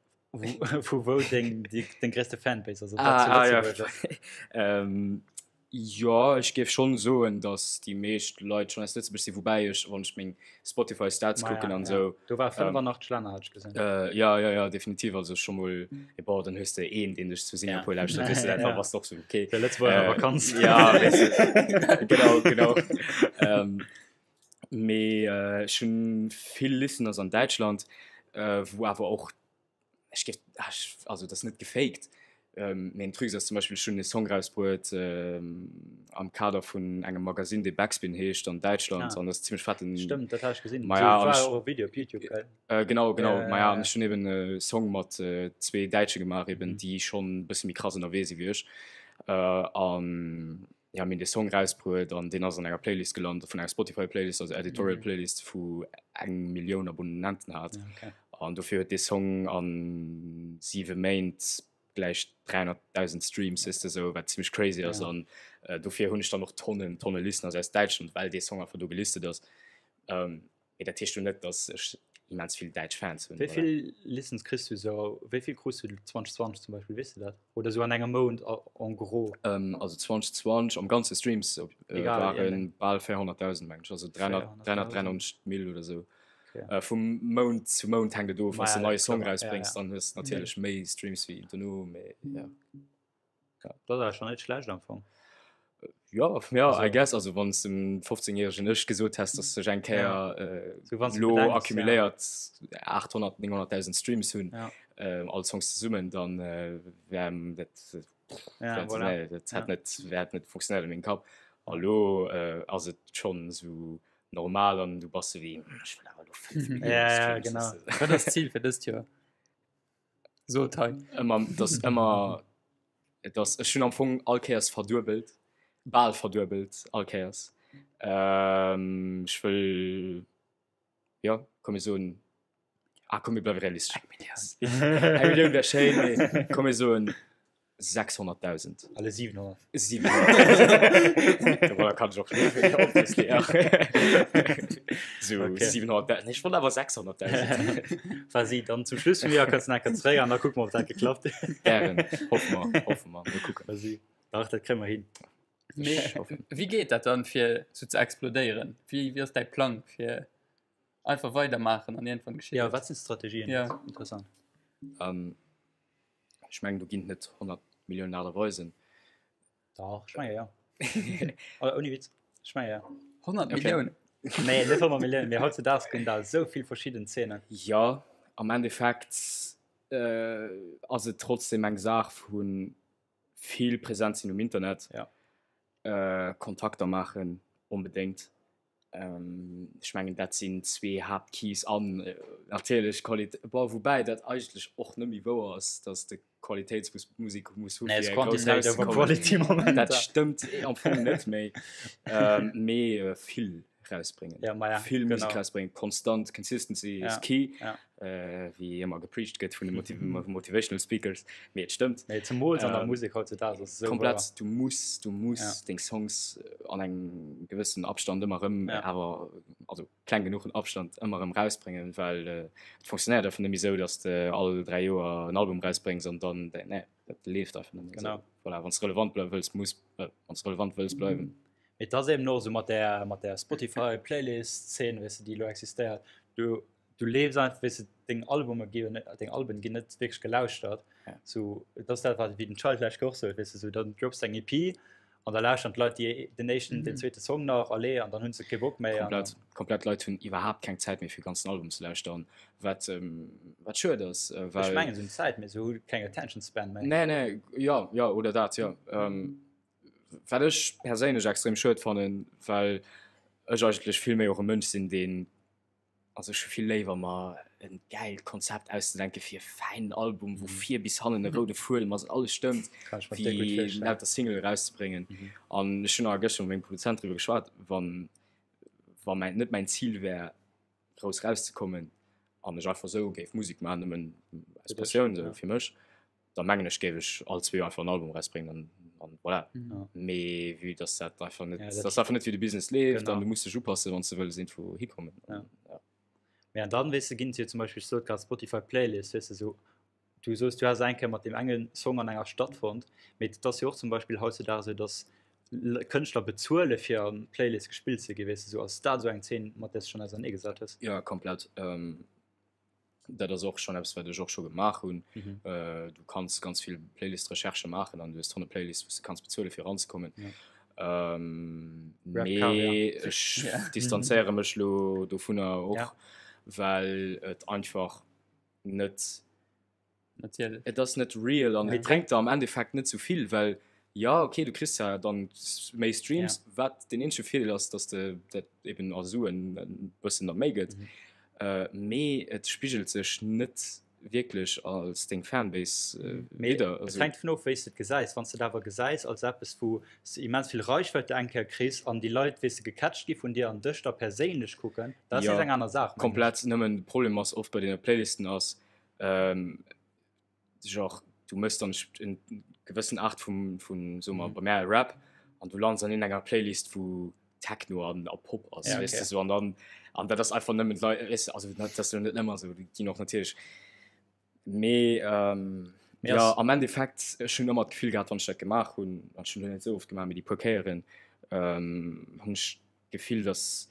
Vu wou deng, déi, deng gréisste Fanbase ass, ob dat Ah, zu ah, ja. Lëtzebuerg ass? Ähm, jo, ech géif schonn soen, datt déi meescht Leit schonn aus Lëtzebuerg sinn, woubäi ech, wann ech meng Spotify Stats Ma ja, kucken an ja. esou, Do war ähm, 85 Länner, hat ech gesinn. äh, ja, ja, ja, definitiv, also scho mol, eh, bon, dann hues de een, deen dech zu Ja. Singapur lauschtert, weess de, dat Ja. bass de och sou, okay. Der Lëtzebuerger Äh, Vakanz. ja, weess de, genau, genau. Ähm, mee äh, ech hunn vill Listeners an Däitschland, äh, wou awer och ech géif, ah, ech, also dat ass net gefaked, ähm, mee en Truc ass zum Beispill, ech hunn e Song rausbruet ähm, am Kader vun engem Magasinn, dee Backspin heescht an Däitschland Ah. an das ziemlech fetten. Stëmmt, dat hat ech gesinn. Ma ja, So an war ech, och e Video op YouTube, gell? äh, genau, genau, Ja, ma ja, ja, an ja. ech hunn eben e Song mat äh, zwee Däitsche gemaach eben, Mhm. déi schonn e bësse méi krass ënnerwee si wéi ech. Äh, an ja, mir hunn dee Song rausbruet an deen ass an enger Playlist gelant, vun enger Spotify-Playlist, also Editorial Mhm. Playlist, vu eng Millioun Abonnenten hat. Ja, okay. An dofir huet dee Song an siwe Méint gläich 300.000 Streams, weess de, sou, wat zimmlech crazy ass. Ja. An äh, dofir hunn ech dann och Tonnen, Tonne Listeners aus Däitschland, well dee Song einfach do gelistet ass. Ähm, Mee dat heescht jo net, datt ech immens vill däitsch Fans hunn. Wéi vill Listens kriss du sou, wéi vill krus du 2020 zum Beispill, weess du dat? Oder sou an engem Mount en gros? Ähm, also 2020 am ganze Streams op, äh, Egal, waren iergendeng. bal 400.000 meng ech, also 300, 400.000. 393 Mille oder sou. Okay. Äh, vum Mount zu Mount hänkt et of, wann Ma s de ja, en neie Song kloer, ja, rausbréngs, ja. dann hues de natierlech méi Streams wéi dono, mee ja. Ja. Dat ass schon net schlecht am Fong. Ja, ja, Also, I guess, also wann s dem 15-jähregen Ech gesot häss, dass ech eng ja. Kéier äh, So wann du lo bedenks, ja. accumuléiert 800, 900.000 Streams hunn, Ja. äh, all Songs zesummen, dann äh, wär dat, Ja, wär, voilà. nee, dat hätt Ja. net, wär net funktionéiert in mengem Kapp. A lo äh, ass et schonn esou normal an du bass sou wéi, hm, ech wëll awer lo 5 Milliounen Ja, ja, Streams, genau. weess de. Wat ass d'Zil fir dëst Joer? Sot hei. Ëmmer, dass ëmmer, dass ech hunn am Fong all Kéiers verduebelt, bal verduebelt all Kéiers. Ähm, ech wëll, jo, komm mir soen, ah komm mir bleiwe realistesch. Eng Millioun. Eng Millioun wär schéin, mee komm mir soen 600.000. Alle 700. 700.000. Voilà, kann ich och liewen, obviously. Ja. So, Okay. 700.000. Ich wollt awer 600.000. Vas-y, dann zum Schluss vum Joer kannst du nach zréck an da kucke mer, ob dat geklappt huet. Gären. Hoffe mer, hoffe mer. Mol kucken. Vas-y. Dach, dat kréie mer hin. Mee Ich hoffen. wéi geet dat dann, fir sou ze explodéieren? Wéi, wéi ass däi Plang, fir einfach weidermaachen an iergendwann geschitt Ja, et? wat sinn d'Strategien? Ja. Interessant. Ähm, Ech mengen, do ginn et net 100 Milliounen Aart a Weisen. Dach, ech menge jo. Oder ouni Witz, ech menge jo. 100 Okay. Milliounen? Nee, net 100 Milliounen, mee hautzedaags ginn der esou vill verschidden Zeenen. Jo, am Endeffekt ass et trotzdem eng Saach vu vill präsent sinn um Internet, Ja. Kontakter maachen onbedéngt. Ech mengen dat sinn zwee Haaptkeys an natierlech Qualitéit, bon woubäi dat eigentlech och net méi wouer ass, datt de Qualitéitsmusek muss hu Nee, fir ass grouss Quantitéit over rauszekommen. Quality Dat momentan. stëmmt am Fong net méi, mee vill rausbréngen, Ja, ma ja, vill Musek genau. rausbréngen, konstant, consistency is Ja, key, ja. wéi ëmmer gepreacht gëtt vun de Motiv Motivational Speakers, mee et stëmmt. Nee, zemools an der Musek hautzedaags ass et esou wouer. Komplett, du muss, du muss Ja. deng Songs an engem gewëssen Abstand ëmmer erëm, Ja. awer also kleng genuchen Abstand ëmmer erëm rausbréngen, well et funktionéiert einfach net méi esou, datt s de all 3 Joer en Album rausbréngs an dann, nee, dat leeft einfach net méi esou. Genau. Voilà, wann s de relevant bleiwe wëlls, muss, wann s de relevant wëlls bleiwen. Mee et ass eben och esou mat där, mat där Spotify-Playlist-Zeen, weess de, déi elo existéiert, du. Du leefs einfach, weess de, deng Albume gi jo net, deng Alben ginn net wierklech gelauschtert. Ja. So, et ass dat, wat wéi den Child vläicht och sot, weess de, sou dann dropps de eng EP an da lauschteren d'Leit déi den éischten, den zweete Song nach, allez, an dann hunn se kee Bock méi. an Komplett, dann- komplett Leit hunn iwwerhaapt keng Zäit méi fir e ganzen Album ze lauschteren, wat, ähm, wat schued ass, äh, Ech well. mengen, se hunn Zäit, mee se hu keng Attention Span méi. Nee, nee, ja, ja, oder dat, ja. Ähm, wat ech perséinlech extrem schued fannen, well ech eigentlech vill méi och e Mënsch sinn, deen Also ech hu vill léiwer mer en gäilt Konzept auszedenke fir e fäinen Album, wou vir bis hannen e roude Fuedem ass an alles stëmmt, wéi lauter Single erauszebréngen. An ech hunn awer gëschter mat mengem Produzent driwwer geschwat, wann wa mäin net mäin Zil wär grouss erauszekommen an ech einfach esou géif Musek maachen, nëmmen aus Passioun esou fir mech, da mengen ech géif ech all zwee Joer einfach en Album erausbréngen an an voilà. Ja. Mee vue dass dat einfach net Ja, dat- dat ass einfach net wéi de Business leeft Genau. an du muss dech upassen wann s de wëlls iergendwou hikommen. Ja. An, ja. Mee an dann, weess de, ginn et jo zum Beispill, ech sot grad Spotify Playlist, weess de, sou, du soos, du has eng Kéier mat deem engen Song an enger Stadt fonnt, mee et ass jo och zum Beispill hautzudags esou, dass L- Kënschtler bezuele fir an Playlist gespillt ze ginn, weess de, sou. Ass dat esou eng Zeen, mat där s de schonn auserneegesat hues? Ja, komplett. Ähm, dat ass och schonn eppes wat ech och scho gemaach hunn. Mhm. Äh, du kanns ganz vill Playlist-Recherchë maachen an du hues tonne Playlists, wou s de kanns bezuele fir eranzekommen. Ja. Ähm, Rap mee Kaviar. ech Ja. distanzéiere mech lo dovunner och, Ja. well et einfach net Natierlech. Et ass net real an Ja. et bréngt der am Endeffekt net sou vill, well jo okay, du kriss zwar dann méi Streams, Ja. wat den eenzege Virdeel ass, dass de dat eben a Suen e bëssen der méi gëtt, Mhm. äh, mee et spigelt sech net wierklech als deng Fanbase äh, Mee widder. et Also, hänkt vun of, wéi s de et gesäis. Wann s de et awer gesäis als eppes, wou s de immens vill Reichweite eng Kéier kriss an déi Leit, weess de, gecatcht gi vun dir an dech da perséinlech kucken, dat ass Ja, nees eng aner Saach, mengen ech. komplett. Nëmmen de Problem ass oft bei deene Playlisten ass, ähm, genre du mëss dann en gewëssen Art vum vun so mal Mhm. bei mär Rap an du lands an in enger Playlist wou Techno an a Pop ass Ja, weißt okay. du so an dann an dat ass einfach nëmmen d'Leit weißt du, also dat ass jo net ëmmer sou déi ginn och natierlech mee ähm, Mee ja ass- am Endeffekt ech hunn ëmmer d'Gefill gehat wann ech dat gemaach hunn an ech hunn dat net sou oft gemaach mee déi puer Kéieren ähm, hunn ech d'Gefill dass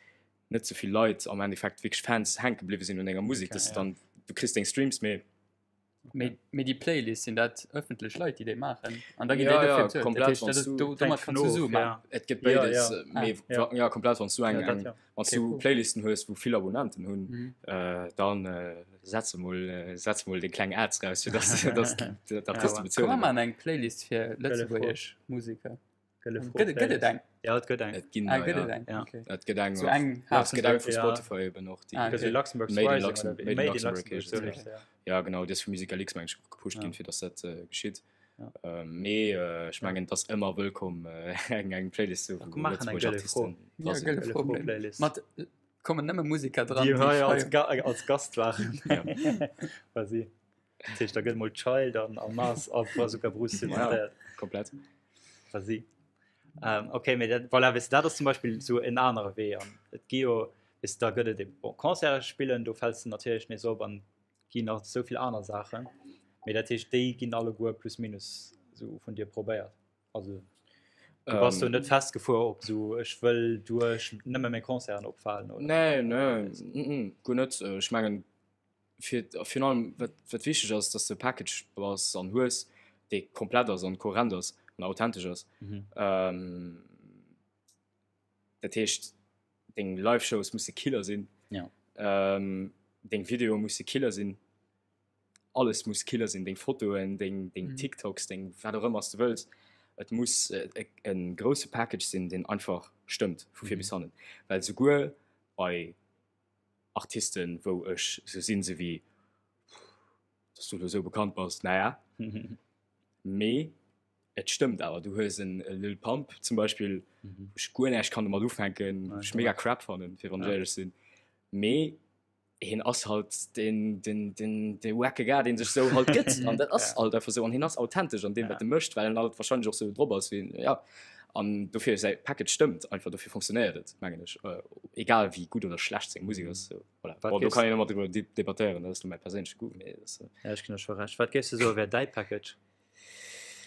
net sou vill Leit am Endeffekt wierklech Fans hänke bliwwe sinn un denger Musek, Okay, dass ja. dann du kriss deng Streams mee Mee, mee déi Playlist, sinn dat ëffentlech Leit, déi déi maachen? An da ginn Ja, déi ja, dofir bezuelt. Dat komplett, heescht, dat wann ass, du- do, Hänkt domat vun kanns du of, Sue ja. maachen. et gëtt Ja, béides ja. äh, mee Ah, ja. wa- ja komplett wann du eng Ja, dat eng ja. wann Okay, du cool. Playlisten hues wou vill Abonnenten hunn Mhm. äh, dann äh, setz emol äh, setz emol deng kleng Ads raus fir dass dass d'Artiste Ja, Komm, mer bezuelen. maachen eng Playlist fir Gëlle Fro. lëtzebuergesch Museker. Gëlle Fro Gëtt et gëtt et Playlist. eng? Ja, et gëtt eng. Et ginn Ah, der gëtt et ja. eng? Ja. Okay. Et gëtt eng So och eng ja, et gëtt eng Haaptsaach. vu Ja. Spotify eben och déi Ah, Gëtt okay. Luxembourg's Made in Rising Luxem oder wéi? Made in Made in Luxembourg Luxembourg, heescht sou et. heescht se, ja. Ja genau, déi ass vu Musical.ly meng ech och gepusht Ja. ginn fir dass dat äh, geschitt. Ja. Ähm, mee äh, ech Ja. mengen et ass ëmmer wëllkomm äh, eng eng Playlist ze hu Ach, wou komm, maachen eng lëtzebuergesch Gëlle Fro. Artisten Ja, dra sinn. Gëlle Gëlle Fro Fro Playlist. Playlist. Mat kommen nëmme Museker dran, Déi déi hei ech als hei Ga als Gast waren. Ja. Quasi. Dat heescht, da gëtt mol Child an a Mars a Brazuca Bruce Ja, presentéiert. komplett. Quasi. Ähm, okay, mee dat, voilà, weess de, dat ass zum Beispill sou en anere Wee an et gi jo, weess de, da gëtt et eben, bon, Concerte spillen, do fäls de natierlech nees op an et ginn nach esou vill aner Saachen. Mee dat heescht, déi ginn alleguer plus minus sou vun dir probéiert. Also du bass do Ähm, net festgefuer op sou ech wëll duerch nëmme meng Concerten opfalen oder? Nee, nee, mm, mm, guer net. Ech mengen, fir virun allem wat wat wichteg ass, dass de Package bass an hues, dee komplett ass an kohärent ass an authentesch ass. Mhm. Ähm, dat heescht deng Live-Shows musse Killer sinn. Ja. Ähm, deng Videoe musse Killer sinn. Alles muss Killer sinn, deng Fotoen, deng deng Mhm. TikToks, deng wat och ëmmer s de wëlls. Et muss e, e, en grousse Package sinn, deen einfach stëmmt vu vir Mhm. bis hannen. Well souguer bei Artisten, wou ech sou sinn, sou wéi, dass du elo sou bekannt bass, naja, mee et stëmmt awer. Du hues en Lil Pump zum Beispill, wou ech guer näischt kann domat ufänken, wou ech mega crap fannen, fir wann ech éierlech sinn, mee hien ass halt den, den, den, de wacke Gars, deen sech sou halt gëtt an dat ass halt einfach sou an hien ass authentesch an deem, wat e mécht, well en halt wahrscheinlech och sou drop ass wéi, ja. An dofir säi Package stëmmt einfach, dofir funktionéiert et, mengen ech, egal wéi gutt oder schlecht seng Musek ass. Sou, voilà. Wat Bon, do géifs kann een ëmmer driwwer debattéieren, dat ass lo mäi perséinleche Goût, mee dat ass. Ja, ech ginn der scho Recht. Wat géifs de soe wär däi Package?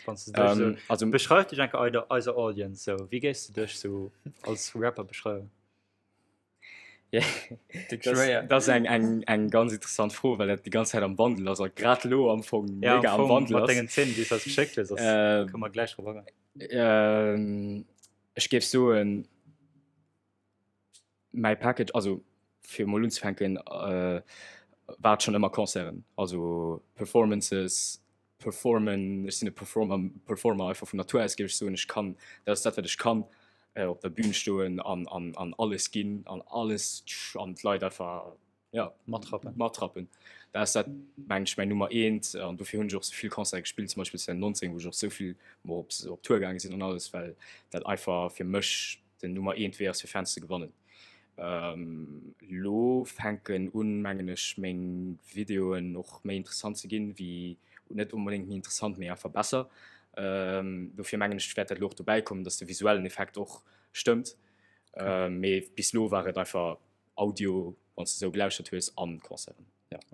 Wann s de dech sou Ähm, also beschreif dech enke eider eiser Audience sou. Wéi géifs de dech sou als Rapper beschreiwen? Dat ass eng, eng, eng ganz interessant Fro, well dat déi ganz Zäit am Wandel ass a grad elo am Fong ja, mega am Wandel ass. Mat dengen Zeen, déi s du eis geschéckt hues, ass, äh, kënne mer gläich drop agoen. Ähm, ech géif soen, mäi Package, also fir emol unzefänken, äh, war et schonn ëmmer Concerten, also Performances, performen, ech sinn e Performer, Performer einfach vun Natur aus, géif ech soen. Ech kann, dat ass dat wat ech kann, op der Bühn stoen an, an, an alles ginn an alles an d'Leit einfach, ja, Matrappen. matrappen. Dat ass dat, mengen ech, mäin Nummer eent an dofir hunn ech och sou vill Concerte gespillt, zum Beispill 2019, wou ech och sou vill mol op, op Tour gaange sinn an alles, well dat einfach fir mech den Nummer eent Wee ass fir Fans ze gewannen. Lo fänken un, mengen ech, meng Videoen och méi interessant ze ginn, wéi, net onbedéngt méi interessant, mee einfach besser. Dofir mengen ech wäert dat elo och dobäi kommen, datt de visuellen Effekt och stëmmt. Mee bis elo war et einfach Audio, wann s de esou gelauschtert hues, an Concerten.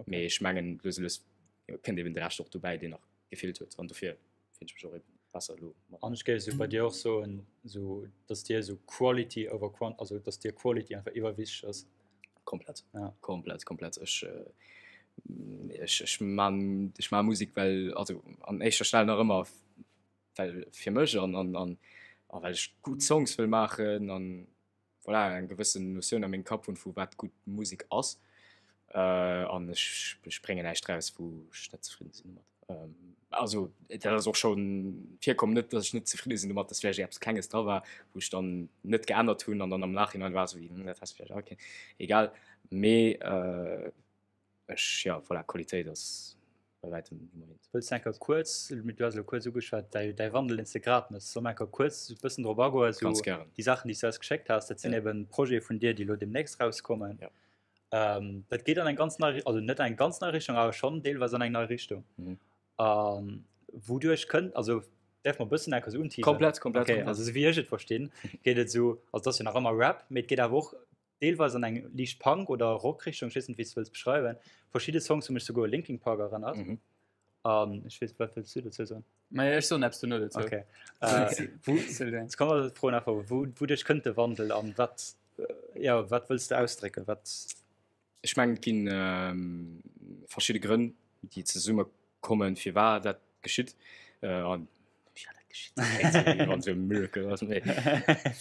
Mee ech mengen lues a lues kënnt eben de Rescht och dobäi, deen nach gefeelt huet an dofir finn ech mech och eben besser elo mat. An ech géif esou bei dir och soen, esou dass dir esou Quality over Quant, also dass dir Quality einfach iwwerwichteg ass. Komplett, ja. Komplett, komplett. Ech, ech, ech man, ech man Musik, well, also an éischter Stell nach ëmmer well fir mech an, an, an, a well ech gutt Songs wëll maachen an voilà, eng gewëssen Notioun a mengem Kapp hunn, vu wat gutt Musek ass. An ech, ech bréngen näischt raus, wou ech net zefridden sinn domat. Also dat ass och schonn virkomm, net datt ech net zefridde sinn domat, datt vläicht eppes Klenges dra war, wou ech dann net geännert hunn an dann am Nachhinein war esou wéi, hm, dat häss de vläicht och kéinten. Egal. Mee ech, jo, voilà, Qualitéit ass bei wäitem Nummer eent. Wëlls de enker kuerz, du has elo kuerz ugeschwat, däi, däi Wandel, deen s de grad méchs, solle mer enker kuerz e bëssen drop agoen, sou Ganz gären. déi Saachen, déi s du eis geschéckt has, dat sinn Ja. eben Projete vun dir, déi elo deemnächst rauskommen. Ja. Ähm, dat geet an eng ganz nei, also net eng ganz nei Richtung, awer schonn deelweis an eng nei Richtung. Mhm. An wouduerch kënnt, also däerf mer e bëssen enker sou unteasern? Komplett, komplett, Okay, komplett. also sou wéi ech et verstinn, geet et sou, also et ass jo nach ëmmer Rap, mee et geet awer och deelweis an eng liicht Punk oder Rock-Richtung, ech weess net, wéi s de wëlls beschreiwen. Verschidde Songs hu mech souguer u Linkin Park erënnert. Mhm. An ech weess, wat wëlls du dozou soen? Maja, ech soen eppes dono dozou. Okay. Äh, wou, jetzt kann man froen einfach, wou, wouduerch kënnt de Wandel an wat, ja, wat wëlls de ausdrécken? Wat Ech mengen, et ginn verschidde Grënn, déi zesumme kommen, firwat dat geschitt. An firwat dat geschitt, kléngt esou, wéi wann esou e Miracle ass, mee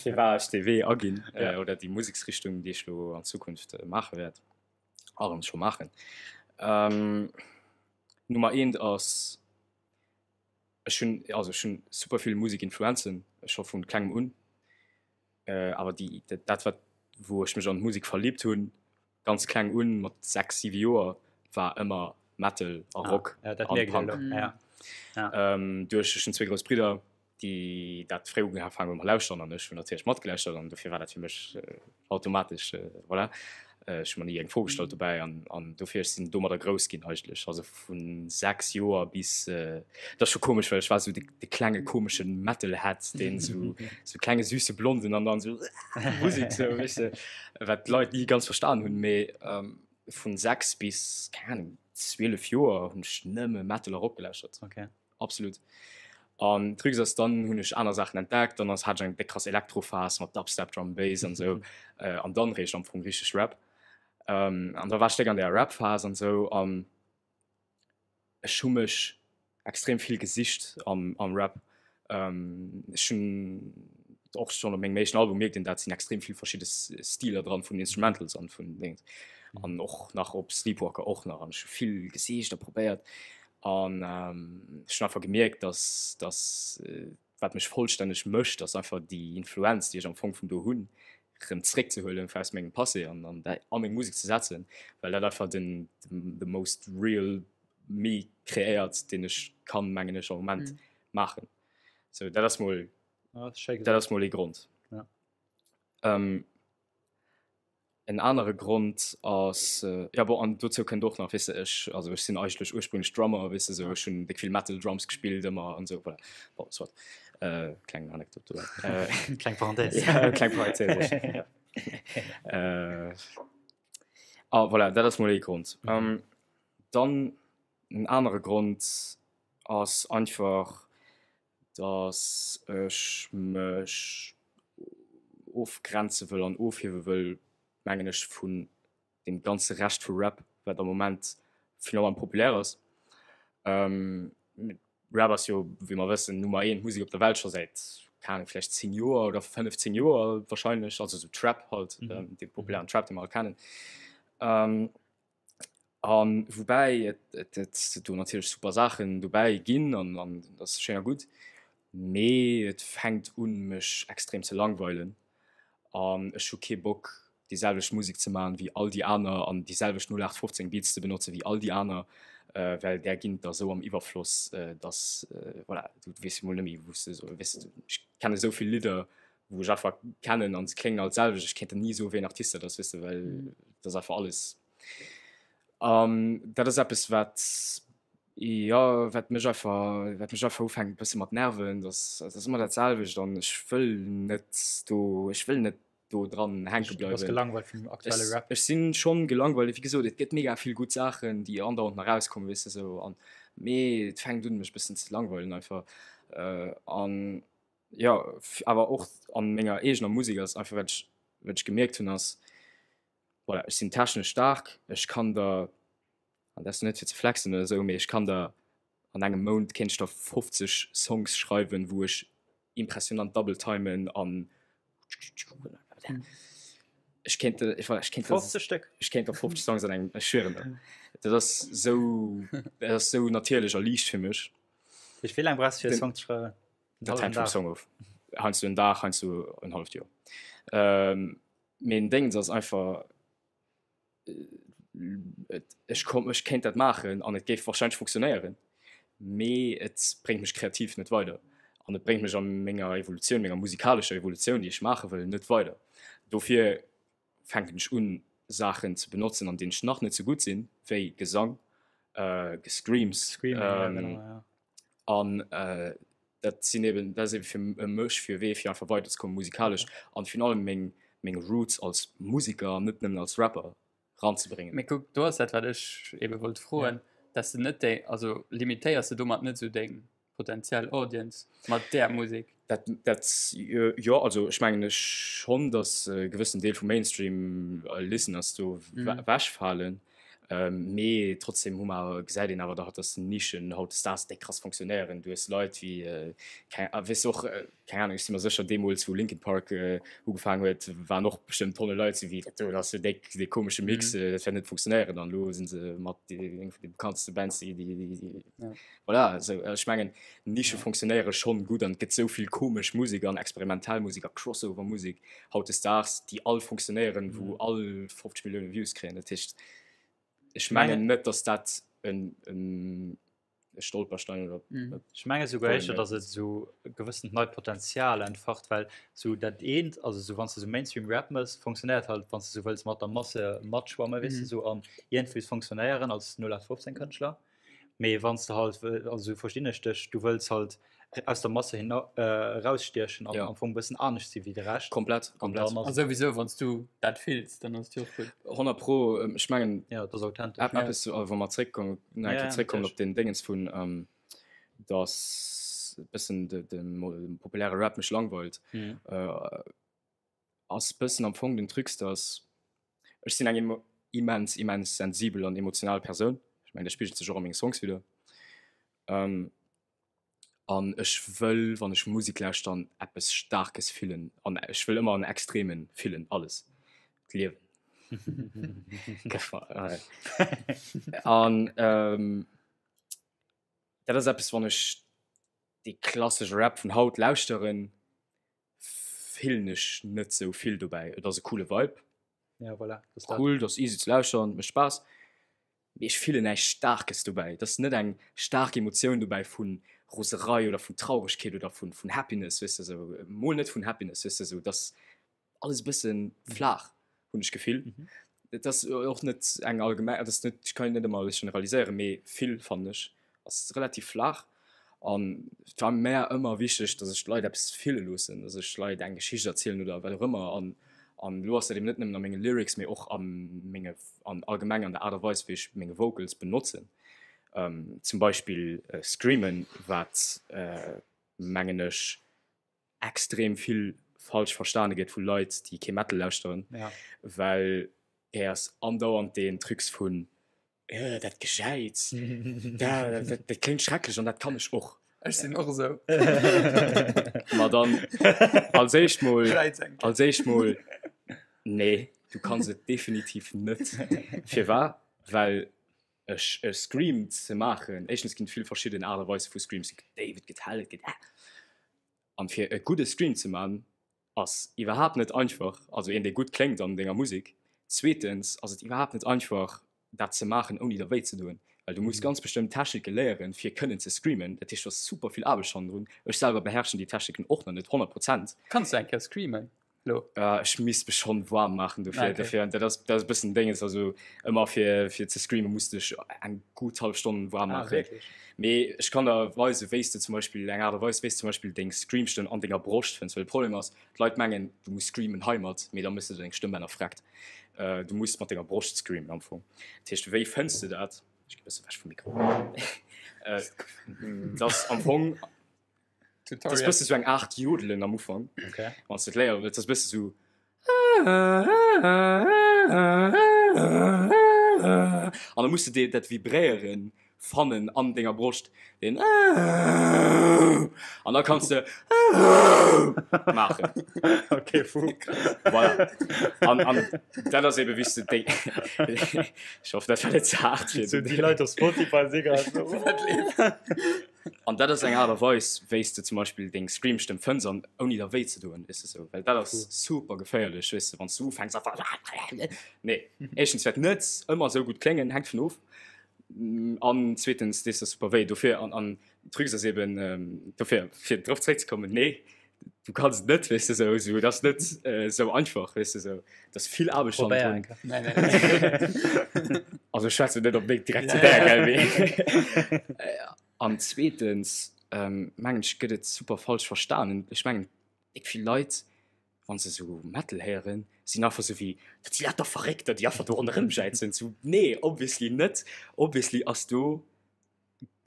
firwat ech dee Wee aginn oder déi Museksrichtung, déi ech elo an Zukunft maache wäert a erëm scho maachen. Nummer eent ass, ech hunn, also ech hunn super vill Musekinfluenzen scho vu klengem un. Awer déi, dat wat, wou ech mech an d'Musek verlibt hunn, ganz kleng un, mat 6, 7 Joer, war ëmmer Metal a Rock ah, ja, an Punk. Ja. Ja. Ähm, duerch ech hunn zwee grouss Bridder, déi dat fréi ugefaangen hunn mat lauschteren an ech hunn natierlech matgelauschtert an dofir war dat fir mech äh, automatesch äh, voilà. Äh, ech hu mer ni eng Fro gestallt dobäi an, an dofir ech sinn domadder grouss ginn eigentlech. Also vun 6 Joer bis äh, dat ass scho komesch, well ech war sou de, de klenge komesche Metalhead, deen sou sou klenge süße Blonden an dann sou Musek sou, weess de, wat d'Leit ni ganz verstan hunn. Mee ähm, vun 6 bis, keng Ahnung, 12 Joer hunn ech nëmme Metal a Rock gelauschtert. Okay. Absolut. An Trucs ass dann hunn ech aner Saachen entdeckt, dann ass hat ech eng déck krass Elektrophas mat Dubstep, Drum and Bass an sou äh, an dann réischt am Fong richteg Rap. Ähm, an da war ech déck an der Rap-Phas an sou an ech hu mech extrem vill gesicht am, am Rap. Ähm, ech hunn och schonn op mengem éischten Album mierkt een dat sinn extrem vill verschidde Stiler dran vun Instrumentals an vun Dings an och nach op Sleepwalker och nach an ech hu vill gesicht a probéiert An ech hunn einfach gemierkt, dass, dass wat mech vollstänneg mécht, ass einfach déi Influenz, déi ech am Fong vun do hunn, erëm zréckzehuelen aus mengem Passé an an dat a meng Musek ze setzen, well dat einfach den the most real me kreéiert, deen ech kann, mengen ech, am Moment maachen. Sou, dat ass mol, dat ass mol ee Grond. En anere Grond ass, jo bon, an dozou kënnt och nach, weess de, ech, also ech sinn eigentlech ursprünglech Drummer, weess de, sou ech hunn déck vill Metal Drums gespillt ëmmer an esou, voilà. Bon, soit, kleng Anekdot dobäi. Kleng Parenthèse. Ja, kleng Parenthèse, ja. Ah, voilà, dat ass mol ee Grond. Dann en anere Grond ass einfach, dass ech mech ofgrenze wëll an ofhiewe wëll. mengen ech, vun deem ganze Rescht vu Rap, wat am Moment virun allem populär ass. Rap ass jo, wéi mer wëssen, Nummer eent Musek op der Welt scho säit, keng Ahnung, vläicht 10 Joer oder 15 Joer wahrscheinlech, also sou Trap halt, dee populären Trap, dee mer all kennen. An woubäi et et do natierlech super Saachen dobäi ginn an an dat ass schéin a gutt, mee et fänkt un mech extrem ze langweilen an ech hu kee Bock déi selwecht Musek ze man wéi all déi aner an déi selwecht 0815 Beats ze benotze wéi all déi aner, well där ginn et der esou am Iwwerfloss, dass voilà, du weess emol net méi wou s de soll, weess de, ech kenne esou vill Lidder wou ech einfach kennen an se kléngen all d'selwecht, ech kéint der ni soe wéi en Artist dat ass, weess de, well dat ass einfach alles. An dat ass eppes wat, jo, wat mech einfach, wat mech einfach ufänkt e bësse mat nerven, dass dat ass ëmmer dat selwecht an ech wëll net do, ech wëll net do dran hänke Du bass bleiwen. gelangweilt vum aktuelle Ech, Rap. ech sinn schonn gelangweilt, wéi gesot, et gëtt mega vill gutt Saachen, déi andauernd nach erauskommen, weess de sou an, mee et fänkt un mech bëssen ze langweilen einfach an. Jo, awer och an menger eegener Musek ass einfach wat ech wat ech gemierkt hunn ass, voilà, ech sinn technesch staark, ech kann der, an dat ass net fir ze flexen oder esou, mee ech kann der an engem Mount kéint ech der 50 Songs schreiwen, wou ech impressionant double timen an ech kéint der, voilà, ech kéint der 50 Stéck? ech kéint der 50 Songs an engem, ech schwieren der, dat ass esou, dat ass esou natierlech a liicht fir mech. Wéi laang brauchs du fir e Song ze schreiwen? Dat hänkt vum Song of. Heiansdo en Dag, heiansdo en halleft Joer. Ähm, mee den Déngens ass einfach, ech komm, ech kéint dat maachen an et géif warscheinlech funktionéieren, mee et bréngt mech kreativ net weider an et bréngt mech a menger Evolutioun, menger musikalescher Evolutioun, déi ech maache wëll, net weider. Dofir fänken ech un, Saachen ze benotzen, an deenen ech nach net sou gutt sinn, wéi Gesang, äh, Gescreams, Screaming, ja, genau, ja. An dat sinn eben, dat ass eben fir mech fir e Wee fir einfach weiderzekommen musikalesch an virun allem meng meng Roots als Musiker an net nëmmen als Rapper ranzebréngen. Mee kuck, do ass dat wat ech ebe wollt froen, dass de net déi, also limitéiers de domat net esou deng potentiell Audience mat där Musek? Dat dat jo, also ech mengen ech schonn, dass e gewëssen Deel vum Mainstream Listeners do ewechfalen. Mee trotzdem hu mer, gesäit een awer dach, dass Nischen hautdesdaags déck krass fonctionnéieren. Du hues Leit wéi, keng, weess och, keng Ahnung, ech si mer sécher, deemools wou Linkin Park ugefaangen huet, waren och bestëmmt Tonne Leit sou wéi, dat do ass jo déck dee komesche Mix, dat wäert net funktionéieren. An elo si se mat déi eng vun de bekanntste Bands, déi, déi, déi, voilà. Esou, ech mengen, Nische fonctionnéiere schonn gutt an et gëtt esou vill komesch Musek an experimentell Musek a Crossover-Musek. hautdesdaags, déi all funktionéieren, wou all 50 Millioune Views kréien. Dat heescht, ech mengen net, datt dat en e Stolperstein oder mm. Ech menge souguer éischter, datt et esou e gewëssent neit Potenzial entfacht, well sou dat eent, also sou wann s de sou Mainstream Rap mëss, funktionéiert halt, wann s de sou wëlls mat der Masse matschwamme, weess de, sou an iergendwéi funktionéieren als 0815 Kënschtler. Mee wann s de halt, also sou verstinn ech dech, du wëlls halt aus der Masse hin erausstiechen an am Fong e bëssen anescht si wéi de Rescht. Komplett, komplett. A souwisou, wann s du dat fills, dann ass et jo och gutt. 100 pro, ech mengen, Ja, et ass authentesch. eppes, wa mer zréckkommen, nach eng Kéier zréckkommen op deen Déngens vun, datt e bëssen de populäre Rap mech langweilt, ass bëssen am Fong den Trucs, dass ech sinn eng immens immens sensibel an emotional Persoun. Ech mengen dat spigelt sech och a menge Songs widder. Ähm, an ech wëll wann ech Musek lauschteren eppes Staarkes fillen an ech wëll ëmmer an Extremen fillen, alles, d'Liewen. An ähm, dat ass eppes wann ech dee klassesche Rap vun haut lauschteren, fillen ech net sou vill dobäi. Et ass e coole Vibe. Ja, voilà. Das cool, dat ass easy ze lauschteren, mécht Spaass. Mee ech fillen näischt Staarkes dobäi. Et ass net eng staark Emotioun dobäi vu Roserei oder vun Trauregkeet oder vun Happiness, weess de sou. Mol net vun Happiness, weess de sou. Et ass alles e bësse flaach, hunn ech d'Gefill. Et ass och net eng allgemeng, et ass net, ech kann net ëmmer alles generaliséieren, mee vill fannen ech ass relativ flaach. An et war mär ëmmer wichteg, datt ech d'Leit eppes fille loossen, datt ech Leit eng Geschicht erzielen oder wat och ëmmer. An an elo ass dat eben net nëmmen a menge Lyrics, mee och a menge an allgemeng an der Aart a Weis, wéi ech meng Vocals benotzen. Zum Beispill Screamen, wat mengen ech extrem vill. falsch verstane gëtt vu Leit, déi kee Metal lauschteren, Ja. well héiers andauernd deen Trucs vun äh, dat Gejäiz, dat, dat, dat kléngt schrecklech an dat kann ech och. Ech sinn och esou. Ma dann als éischt mol, Jäiz eng Kéier. als éischt mol, nee, du kanns et definitiv net. Firwat? Well ech e Scream ze maachen, éischtens ginn et vill verschidden Aart a Weise vu Screams, et gëtt déif, et gëtt hell, et gëtt. An fir e gudde Scream ze man ass iwwerhaapt net einfach, also een dee gutt kléngt an denger Musek. Zweetens ass et iwwerhaapt net einfach dat ze maachen ouni der wéi ze doen, well du muss ganz bestëmmt Technike léieren fir kënnen ze screamen. Dat heescht do ass super vill Aarbecht hannendrun. Ech selwer beherrschen déi Techniken och nach net 100 Prozent. Kanns du eng Kéier screamen? Lo. Ech misst mech schonn waarm maachen dofir. Ah, okay. Dofir, dat ass, dat ass e bëssen Dénges, also ëmmer fir, fir ze screamen muss de dech eng gutt hallef Stonn waarm Ah, maachen. wierklech? Mee ech kann der weisen, wéi s de zum Beispill, eng Aart a Weis, wéi s de zum Beispill deng Screamstëmm an denger Broscht fënns. Well de Problem ass, d'Leit mengen, du muss screamen heimat, mee da méchs de deng Stëmmbänner vreckt. Du muss mat denger Broscht screamen am Fong. Dat heescht, wéi fënns de dat? Ech gi bësse wech vum Mikro. Dat ass am Fong. Dat ass bësse sou eng Aart Jodelen am Ufank. Okay. Wann s de et léiere wëlls, dat ass bësse sou. An da muss de dat Vibréieren fannen an denger Broscht, deen an da kanns de maachen. Okay, fou. Voilà. An, an dat ass ebe wéi s de déi. Ech hoffen, dat war net ze haart fir. Sou déi Leit op Spotify si grad sou. Wat leeft? An dat ass eng Aart a Weis, wéi s de zum Beispill deng Scream-Stëmm fënns an ouni der wéi ze doen, weess de sou. Well dat ass super geféierlech, weess de, wann s du ufänks einfach Nee, éischtens wäert net ëmmer esou gutt kléngen, hänkt vun of, an zweetens dees der super wéi. Dofir, an an Trucs ass eben, dofir fir drop zréckzekommen, nee, du kanns et net, weess de sou, sou, et ass net esou einfach, weess de sou, et ass vill Aarbecht Probéier hannendrun. eng Kéier. Nee, nee, nee. Also ech schwätzen net op deng direkt zu där, gell, mee an zweetens mengen ech gëtt et super falsch verstanen. Ech mengen déck vill Leit, wann se sou Metal héieren, sinn einfach sou wéi, dat si lauter Verréckter, déi einfach do ronderëm jäizen. Sou nee, obviously net. Obviously ass do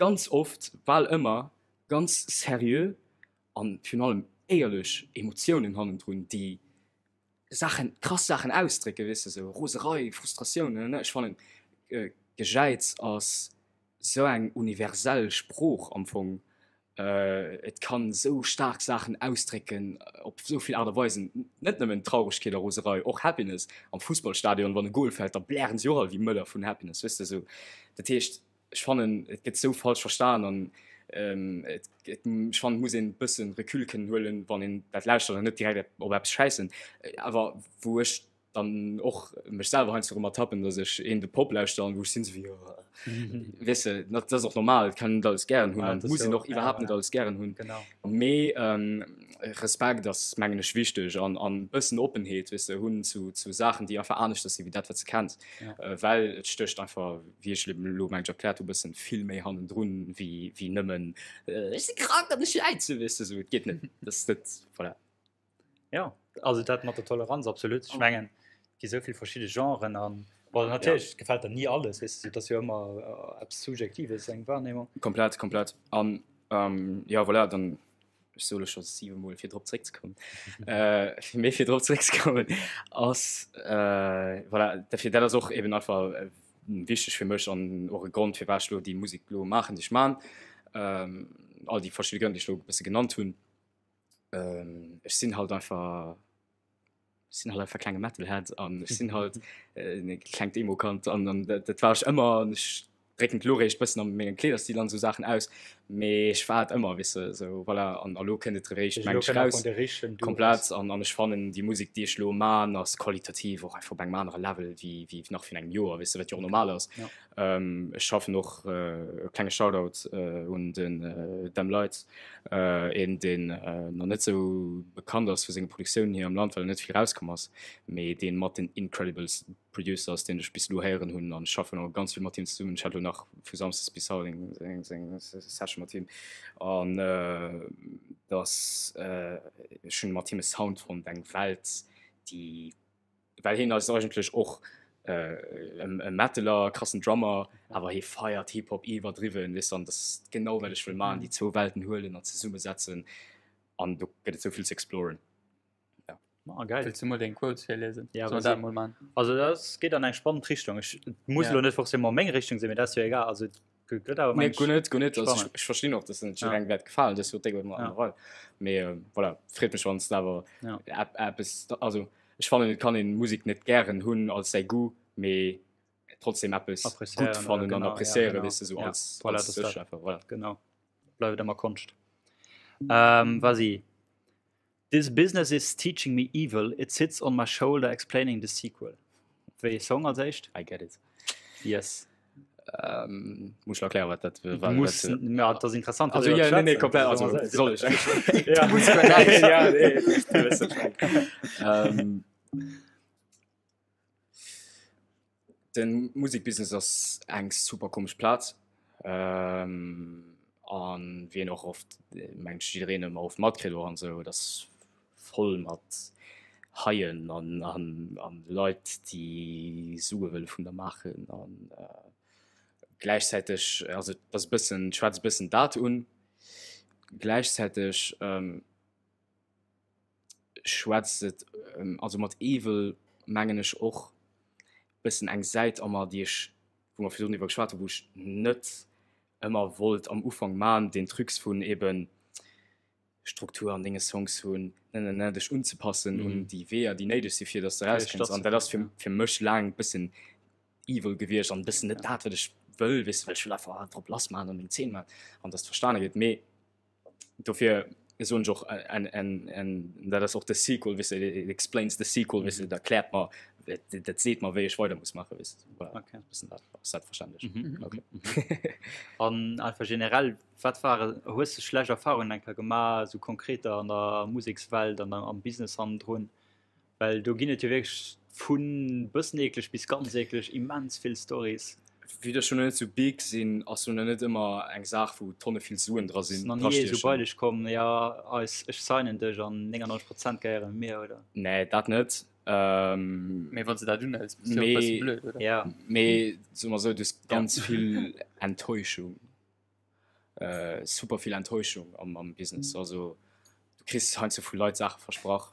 ganz oft, bal ëmmer ganz seriö an virun allem éierlech Emotiounen hannendrun, déi Saachen, krass Saachen ausdrécken, weess de, sou Roserei, Frustratioun, ne, ne. Ech fannen, Gejäiz ass sou eng universell Sprooch am Fong. Et kann sou staark Saachen ausdrécken op sou vill Aart a Weisen, net nëmmen Trauregkeet a Roserei, och Happiness. Am Fussballstadion, wann e Gol fält, da blären si och all wéi Mëller vun Happiness, weess de, sou. Dat heescht, Ech fannen et gëtt sou falsch verstan an et ech fannen et muss een bëssen Recul kënnen huelen wann een dat lauschtert an net direkt op eppes schäissen. Awer wou ech dann och mech selwer heiansdo erëm ertappen, datt ech een de Pop lauschter an wou ech sinn sou wéi oh weess de, dat ass och normal, et kann een net alles gären hunn an et muss een och iwwerhaapt net alles gären hunn. Mee Respekt ass mengen ech wichteg an an bëssen Oppenheet weess de hunn zu zu Saachen déi einfach aneschters sinn wéi dat wat s de kenns, well et stécht einfach wéi ech elo mengt erkläert hu bëssen vill méi hannendrun wéi wéi nëmmen ech si krank an ech jäizen weess de sou et geet net dat ass net voilà. Jo also dat mat der Toleranz absolut ech mengen et gi sou vill verschidde Genren an bon natierlech ja. gefält der ni alles weess de dat ass jo ëmmer eppes Subjektives eng Wahrnehmung. Komplett komplett an ähm, ja voilà dann ech soe lo scho siwe Mol fir drop zréckzekommen, mee fir drop zréckzekommen ass voilà, dofir dat ass och eben einfach wichteg fir mech an och e Grond firwat ech lo déi Musek lo maachen déi ech maan, all déi verschidde Grënn déi ech lo e bësse genannt hunn. Ech sinn halt einfach Ech sinn halt einfach klenge Metalhead an ech sinn halt e klengt Emo-Kand an an dat war ech ëmmer an ech drécken et elo réischt bëssen a mengem Kleederstil an esou Saachen aus, mee ech war et ëmmer, weess de, esou voilà. An elo kënnt et eréischt meng ech raus komplett an an ech fannen déi Musek déi ech elo man ass qualitativ och einfach op engem anere Level wéi wéi nach virun engem Joer, weess de, wat jo och normal ass. Ech schaffen och, e klenge Shoutout un den Dem Light, een deen nach net sou bekannt ass vu senge Produktiounen hier am Land, well en net vill rauskomm ass, mee deen mat den incredibles Producer ass, deen ech bis elo héieren hunn an ech schaffen och ganz vill mat him zesummen. Ech hat elo nach vu Samsdes bis haut eng Session mat him an dass ech hunn mat him e Sound fonnt, eng Welt déi well hien ass eigentlech och e Metaler, krassen Drummer, awer hie feiert Hip-Hop iwwerdriwwen, weess an dat ass genau wat ech wëll maachen, déi zwou Welten huelen an zesummesetzen an do gëtt et esou vill ze exploren. Ah, geil. Wëlls du mol deng Quotes virliesen? Ja, Soll vas-y. dat mol man? Also dat geet an eng spannend Richtung. Ech et muss Ja. elo net forcément meng Richtung sinn, mee dat ass jo egal. Also et gëtt awer Nee, meng ech guer net, guer net. Also, ech, spannend. ech verstinn och, dass se net Ja. jidderengem wäert gefalen, dat ass jo déck ëmmer Ja. an der Rei. Mee äh, voilà, freet mech, wann s de awer Ja. ep eppes, also ech fannen, et kann een Musek net gären hunn als säi Goût, mee trotzdem eppes gutt Appréciéieren oder fannen an genau, ja, appréciéieren, genau. weess de, sou Ja, als, voilà, als dat ass sech dat. einfach, voilà. Genau. Bleift ëmmer Konscht. Ähm, vas-y. This business is teaching me evil, it sits on my shoulder explaining the sequel. Wéi ee Song als éischt? I get it. Yes. Ähm, muss ich erklären, wat dat Du war? muss, Dat, ja, dat ass interessant. also, ja, nee, nee, komplett, also, soll ich. Ja. Du musst gar nicht. Ja, nee, du weißt, was ich mein. Ähm, Den Musekbusiness ass eng super komesch Plaz an wéi een och oft, mengen ech, jiddereen ëmmer oft matkritt och an esou, et ass voll mat Haien an an Leit déi Sue wëlle vun der maachen an gläichzäiteg, also et ass e bëssen, schwätzt e bëssen dat un, gläichzäiteg schwätzt et, also mat Evil mengen ech och bëssen eng Säit a mer, déi ech, wou mer virdrun driwwer geschwat hunn, wou ech net ëmmer wollt am Ufank man, deen Trucs vun eben Struktur an denge Songs hunn, ne ne ne, dech unzepassen un déi Weeër, déi néideg si fir datt s de erauskënns. An dat ass fir fir mech laang bëssen evil gewiescht an bëssen net dat, wat ech wëll, weess de, well ech wëll einfach drop lass man an meng Zeen man an datt verstane gëtt. Mee dofir soen ech och en en en dat ass och de Sequel wis it explains the sequel wis dat erkläert mer dat seet mer wéi ech weider muss maachen wis voilà. Okay. Bëssen dat ass selbstverständlech. Mhm. Okay. An einfach generell wat ware hues de schlecht Erfahrungen eng Kéier gemaach esou konkreter an der Musekswelt an am Business hannendrun? Well do ginn et jo wierklech vu bëssen eekleg bis ganz eekleg immens vill Stories. Vue dass ech jo net sou big sinn, ass jo net ëmmer eng Saach wou Tonne vill Suen dra sinn. Ass nach ni ee sou bei dech komm, jo eis ech signen dech an 99 Prozent gehéiere mir, oder? Nee dat net. Mee wann s de dat unhëls, bass de jo och e bësse blöd, oder? Jo. Mee soe mer sou, du hues ganz vill Enttäuschung, super vill Enttäuschung am Business. Also du kriss heiansdo vu Leit Saache versprach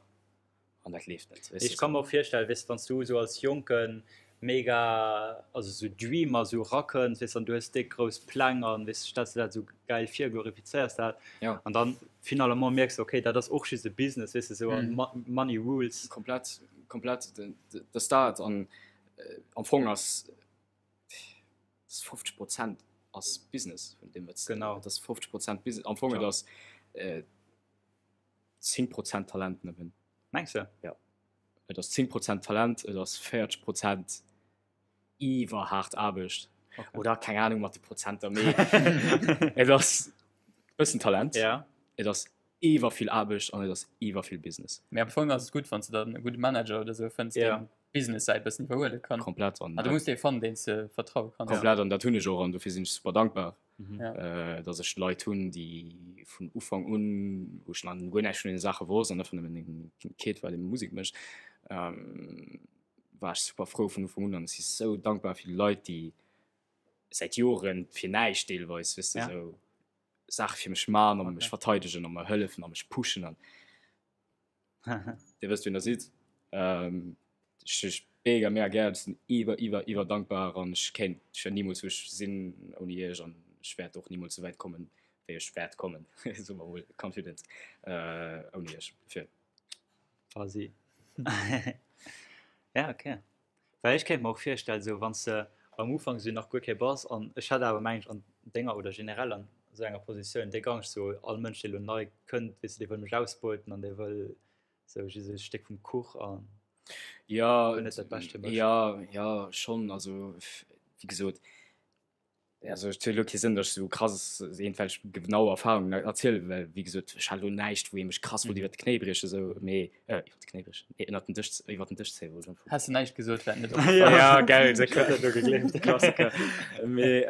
an dat leeft net. Ech kann mer och virstellen, weess de, wann s du esou als Jonken mega, also esou Dreamer esou erakënns, weess de, an du hues déck grouss Pläng an, weess de, stells de dat esou gäil vir, glorifizéiers dat an dann finalement mierks de, okay, dat ass och just e Business, weess de, esou an Money rules. Komplett, komplett, dat ass dat an am Fong ass 50 Prozent ass Business vun deem wat s de, dat ass 50 Prozent Business, am Fong et ass 10 Prozent Talent nëmmen. Mengs de? Ja. Et ass 10 Prozent Talent, et ass 40 Prozent iwwer haart Aarbecht. Okay. Oder keng Ahnung mat de Prozenter, mee et ass bëssen Talent, Ja. et ass iwwer vill Aarbecht an et ass iwwer vill Business. Mee am Fong ass et gutt, wann s de dann e gudde Manager oder sou fënns, Ja. deen d'Business-Säit bëssen iwwerhuele kann. Komplett an Ah, du muss dee fannen, deen s de vertraue kanns. komplett an dat hunn ech och an dofir sinn ech super dankbar. Mhm. Ja. Äh, dass ech Leit hunn, déi vun Ufank un, wou ech nach guer näischt vun den Saache wosst an einfach nëmmen en Kid war, dee Musek mécht, ähm, war ech super frou vun Ufank un an ech si sou dankbar fir déi Leit, déi säit Joren fir näischt deelweis, weess de, Ja. sou Saache fir mech man a Okay. mech verteidegen a mer hëllefen a mech pushen an Dir wësst wien der sidd. Ähm, ech ech mega mega gär, ech sinn iwwer iwwer iwwer dankbar an ech kéint ech wär nimools wou ech sinn ouni iech an ech wäert och nimools esou wäit kommen wéi ech wäert kommen, soe mer mol confident, äh, ouni iech dofir. Quasi. Ja, okay. Well ech kéint mer och virstellen, esou wann s de am Ufank esou nach guer kee bass, an ech hätt awer mengen ech an denger oder generell an esou enger Positioun déck Angscht, esou all Mënsch dee lo nei kënnt, weess de, dee wëll mech ausbeuten an dee wëll esou just e Stéck vum Kuch an Ja, wëll net dat Bescht fir mech. ja, ja schonn, also wéi gesot, Also et huet elo kee Sënn, datt ech esou krass iergendwelch genau Erfahrungen erzielen, well wéi gesot, ech hat elo näischt, wou ee mech krass wollt iwwer d'Knéi briechen esou, mee iwwer d'Knéi briechen, nee ënnert den Dësch, iwwer den Dësch zéien wollt ech am Fong. Häss de näischt gesot, wär et net opgefall. Ja, gell, ech hätt dat elo gegleeft, Klassiker. Mee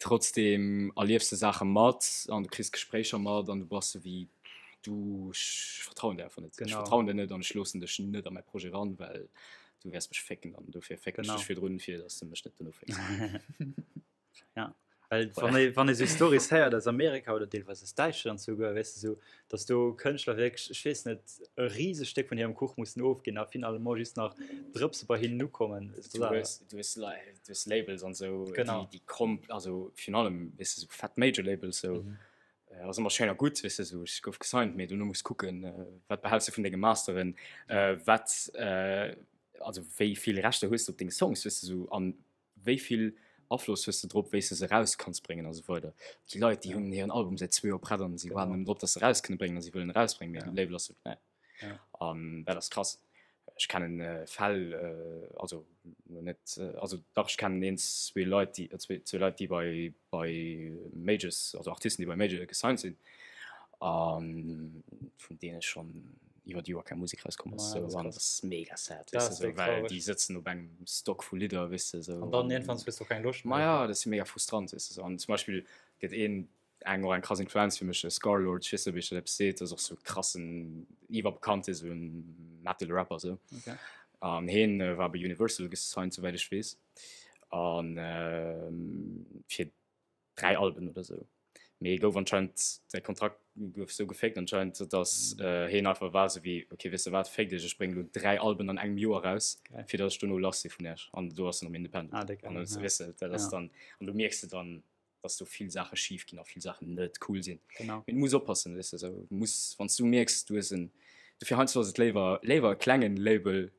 trotzdem erliefs de Saache mat an du kriss Gespréicher mat an du bass esou wéi, du, ech vertrauen dir einfach net, ech vertrauen dir net an ech loossen dech net a mäi Projet eran, well du wäers mech fécken an dofir fécken ech dech virdrun, fir dass de mech net dono fécks. Ja. Well wann ee wann ee sou Stories héiert aus Amerika oder deelweis aus Däitschland souguer, weess de, sou datt do Kënschtler wierklech, ech weess net, e risegt Stéck vun hirem Kuch mussen ofginn a finalement just nach Drëpse bei hinnen ukommen. Du hues, du hues, du hues Labels an sou, Genau. déi, déi kom, also virun allem, weess de, sou fett Major Labels sou, Mhm. ass ëmmer schéin a gutt, weess de, sou ech gouf gesigned, mee dono muss kucken, wat behälls de vun denge Masteren, wat, also wéi vill Rechter hues de op deng Songs, weess de, sou an Wéi vill Afloss hues de drop, wéi s de se eraus kanns bréngen a sou weider. Déi Leit, déi hunn hiren Album säit zwee Joer prett an si waarden nëmmen drop, dass se eraus kënne bréngen a si wëllen erausbréngen, mee de Label ass sou, nee. An dat ass krass. Ech kennen Fäll, also lo net, also dach, ech kennen een, zwee Leit, déi, zwee, zwee Leit, déi bei, bei Majors, also Artisten, déi bei Major gesigned sinn a vun deene schonn iwwer Joer keng Musek rauskomm ass. Ja, so, an das ist mega sad, weißt du, so, well déi sëtzen op engem Stock vu Lidder, weißt du, so. An dann irgendwann hues du keng Loscht méi. Ma ja, das ist mega frustrant, weißt du, so. An zum Beispiel gëtt een eng och eng krass Influenz fir mech, Scarlxrd, ech weess net, ob iech dat eppes seet, das ist och so krassen, iwwerbekannte so en Metal Rapper so. Okay. An heen war bei Universal gesigned, souwäit ech weess. An fir 3 Alben oder sou. Mee gouf anscheinend, säi Kontrakt gouf sou gefaked anscheinend, dass heen einfach war sou wéi, ok weess de wat, féck dech, ech bréngen elo 3 Alben an engem Joer raus, fir dass ech dono lass si vun iech. An do ass en op Independent. Ah, déck, An ja. weess de, dat ass Ja. dann, an do mierks de dann, dass do vill Saache schif ginn a vill Saachen net cool sinn. Genau. Mee du muss oppassen, weess de, sou, du muss, wann s du mierks, du hues en, dofir heiansdo ass et léiwer, léiwer e klengen Label,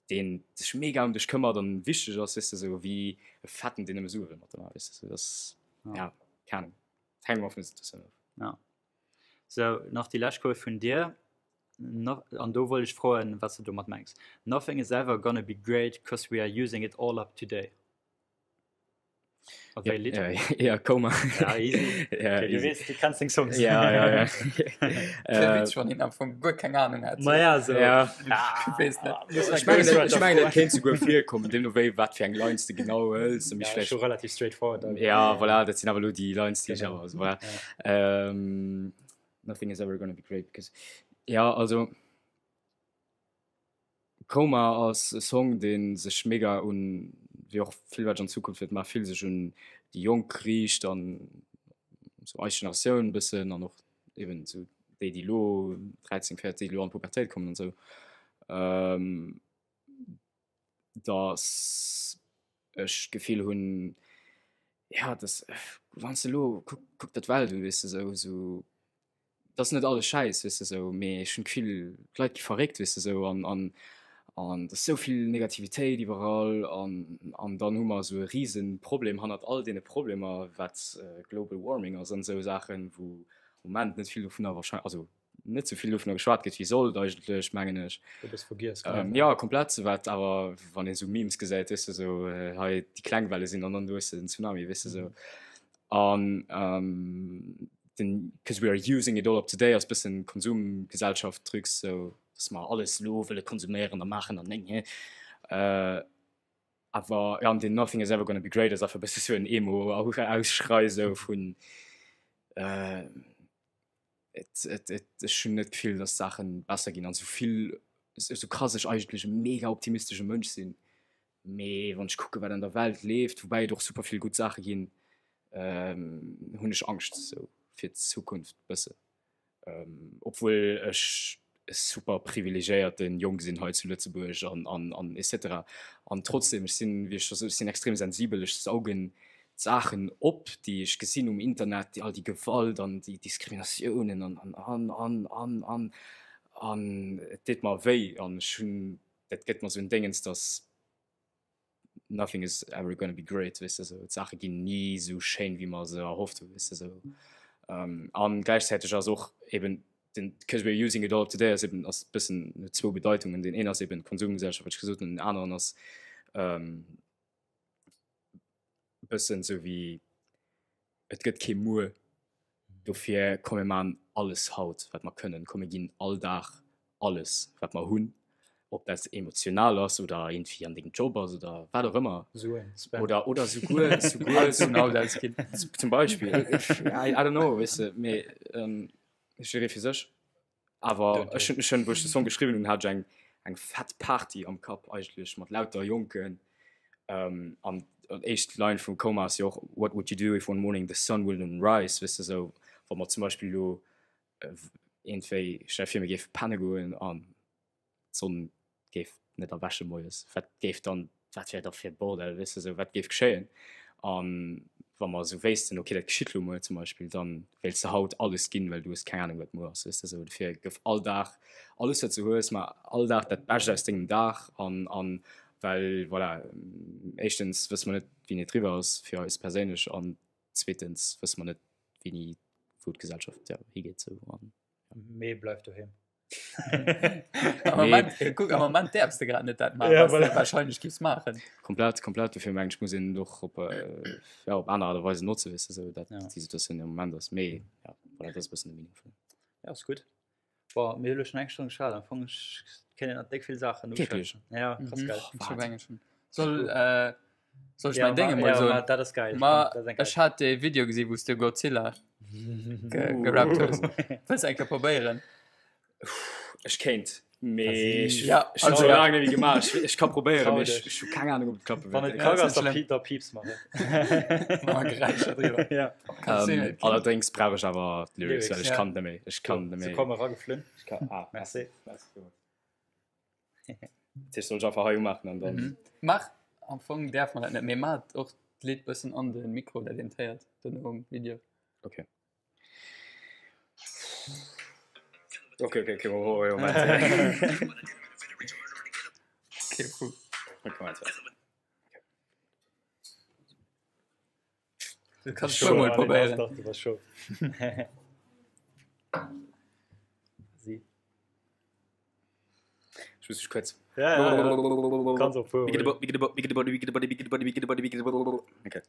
deen sech mega ëm dech këmmert an wichteg ass, weess de, sou wéi e Fetten, deen nëmme Sue wëll mat der maachen, weess de, sou dass, Ja. ja, keng Ahnung, et hänkt ëmmer vun der Situatioun of. Ja. Sou, nach déi lescht Quote vun dir, no, an do wollt ech froen, wat s de domat mengs. Nothing is ever gonna be great, cause we are using it all up today. Ja, ja, ja, Coma. Ja, easy. Ja, Okay, du easy. weess, du kenns deng Songs. Ja, ja, ja. Äh, Witz schon hin am Fong guer keng Ahnung hat. Ma ja, so. Ja. Ah, Wees net. Ech mengen, ech mengen, et kéint souguer virkommen, deemno wéi wat fir eng Lines de genau hëls. Ja, schon relativ straightforward. Ja, voilà, dat sinn awer elo déi Lines, déi ech Genau. awer, also voilà. Ähm, nothing is ever gonna be great because, ja, also. Coma ass e Song dee sech mega un, wéi och vill wat ech an Zukunft wäert maachen, vill sech un déi Jonk riicht an sou eis Generatioun e bëssen an och eben sou déi déi elo 13, 14, déi elo an d'Pubertéit kommen an esou, datt ech d'Gefill hunn, jo datt wann s de elo, kuck kuck der d'Welt un, weess de, sou sou. Et ass net alles Schäiss, weess de sou, mee ech hunn d'Gefill, d'Leit gi verréckt, weess de sou, an an an et ass sou vill Negativitéit iwwerall an an dann hu mer esou e rise Problem hannert all deene Problemer, wat Global Warming ass an esou Saachen, wou am Moment net vill dovunner warscheinlech, also net sou vill dovunner geschwat gëtt wéi sollt eigentlech, mengen ech. E bësse vergiess, genau. Jo, komplett, wat awer, wann ee sou Memes gesäit, weess de sou, hei déi kleng Welle sinn an dann do hues de den Tsunami, weess de sou. An den 'cause we are using it all up today' ass bëssen Konsumgesellschaft Trucs, sou dass mer alles elo wëlle konsuméieren a maachen an néng he. Awer jo, an den 'Nothing is ever gonna be great' ass einfach bësse sou en Emo Ausschrei sou vun et et et ech hunn net d'Gefill dass d'Saache besser ginn an sou vill sou krass ech eigentlech e mega optimistesche Mënsch sinn, Mee wann ech kucke wat an der Welt leeft, woubäi et och super vill gutt Saache ginn, hunn ech Angscht sou fir d'Zukunft bëssen. Obwuel ech e super privilegiéierte Jong sinn hei zu Lëtzebuerg an an an et cetera. An trotzdem, ech sinn, wéi ech scho sot, ech sinn extrem sensibel, ech saugen d'Saachen op, déi ech gesinn um Internet, déi all déi Gewalt an déi Diskriminatiounen an an an an an an an et deet mer wéi an ech hunn dat gëtt mer sou en Déngens, dass nothing is ever gonna be great, weess de, sou d'Saache ginn ni sou schéin, wéi mer se erhofft hunn, weess de, sou. An gläichzäiteg ass och eben den 'cause we're using it all today' ass eben ass bëssen huet zwou Bedeitungen, deen een ass eben d'Konsumgesellschaft, wat ech gesot hunn, den aneren ass bëssen sou wéi et gëtt kee Muer, dofir komm mir maachen alles haut wat mer kënnen, komm mir ginn all Dag alles wat mer hunn, ob dat emotional ass oder iergendwéi an dengem Job ass oder wat och ëmmer Suen spenden. oder oder souguer souguer Alles vun haut ausginn. zum Beispill I, I don't know, weess de, mee jidderee fir sech. Awer ech hunn ech hunn wou ech de Song geschriwwen hunn, hat ech eng eng fett Party am Kapp eigentlech mat lauter Jonken. An d'éischt Line vum Coma ass jo och What would you do if one morning the sun wouldn't rise? Weess de, esou wa mer zum Beispill elo iergendwéi, stell dir vir mir géife penne goen an d'Sonn géif net erwäche moies, wat géif dann, wat wär da fir e Bordell, weess de, esou wat géif geschéien? An wa mer esou wéissten, okay dat geschitt elo muer zum Beispill, dann wéilts de haut alles ginn, well du hues keng Anung wat muer ass, weess de, esou. Dofir gëff all Dag alles wat s de hues, mar all Dag dat Bescht aus dengem Dag an an well voilà, éischtens wësse mer net wéini et eriwwer ass fir eis perséinlech an zweetens wësse mer net wéini wou d'Gesellschaft ja higeet esou an ja. Mee bleif doheem. Am Moment, kuck, am Moment däerfs de grad net dat maachen, Ja, wat s de voilà. wahrscheinlech giffs maachen. Komplett, komplett. Dofir mengen ech muss een et och op, ja, op aner Aart a Weisen notzen, weess de, esou dat Ja. déi Situatioun am Moment ass. Mee ja, voilà, dat ass e bëssen de Meaning vun. Ja, ass gutt. Bon, mir hu lo schonn eng Stonn geschwat. Am Fong ech kéint een nach déck vill Saachen Wierklech? uschwätzen. Ja, krass Mhm. geil. Ech hab eng Stonn. Soll, äh, soll ech Ja, mäin Ding ma, emol ja, soen? ma dat ass geil. Ma Komm, dat ass eng geil. ech hat dee Video gesi wou s de Godzilla ge gerappt hues. Wëlls eng Kéier probéieren? Ech kéint, mee ech Ja, ech hunn also scho ja. laang net méi gemaach. Ech ech ka probéieren, Trau mee ech dech. ech hu keng Ahnung, ob et klappe Wann wäert. et Ja, kack ass ass, net da schlëmm. pie da pieps mer et. Mat Geräischer driwwer. Ja. Kannst sinn, Ähm, et klingt. allerdéngs brauch ech awer d'Lyrics, Lyrics, well ech ja. kann net méi. Ech So, kann net se méi. komme erageflunn. Ech kann, ah, Merci. merci vielmals. Dat heescht, soll ech einfach hei umaachen an dann. Mhm. Mach, am Fong däerf man dat net, mee maach och d'Lidd bëssen an de Mikro, dat een d'héiert dono um Video. Okay. Okay, okay, okay, oh, oh, Moment. Okay, cool. Okay, Moment. Du kannst schon mal probéieren. Doch, du warst schon. Sie. Ich muss mich kurz. Ja, ja, ja. Kannst auch vor. Okay.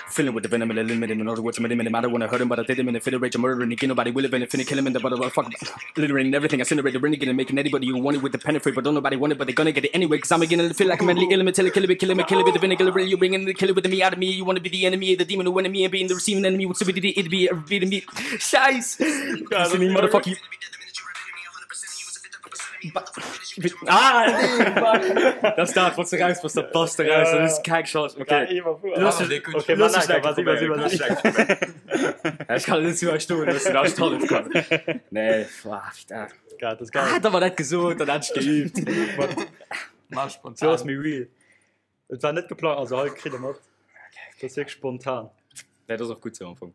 Filling with the venom and the limit in other words, I'm a I don't wanna hurt him, but I did him in a fit of rage. I'm murdering again. Nobody will even finna kill him in the butter. Fuck, littering everything. Incinerated, renegade, and making anybody who want it with the penetrate, but don't nobody want it, but they gonna get it anyway. Cause I'm beginning to feel like I'm mentally ill. I'm a kill it, kill him, kill it with the vinegar. You bringing the killer with me out of me. You wanna be the enemy, the demon who enemy, and being the receiving enemy. What's the it'd be every to me. Scheiß! You me, motherfucker. You. Ah, nee, fuck. Das dat, was du raus, was der passt raus, das ist kein Chance. Okay. Lass Ah, dee gutt. Okay, Lass mach mich nach, was, was, was, Ja, ich kann net zu stoen, dass du da Stolle kann. Nee, fuck, da. Geil, das ist Ah, geil. da war dat gesot, dann hat ich geübt. Mach So spontan. ass mir real. Et war net geplant, also hei kritt e mat. Das ist wirklich spontan. Ja, das ist auch gut so am Anfang.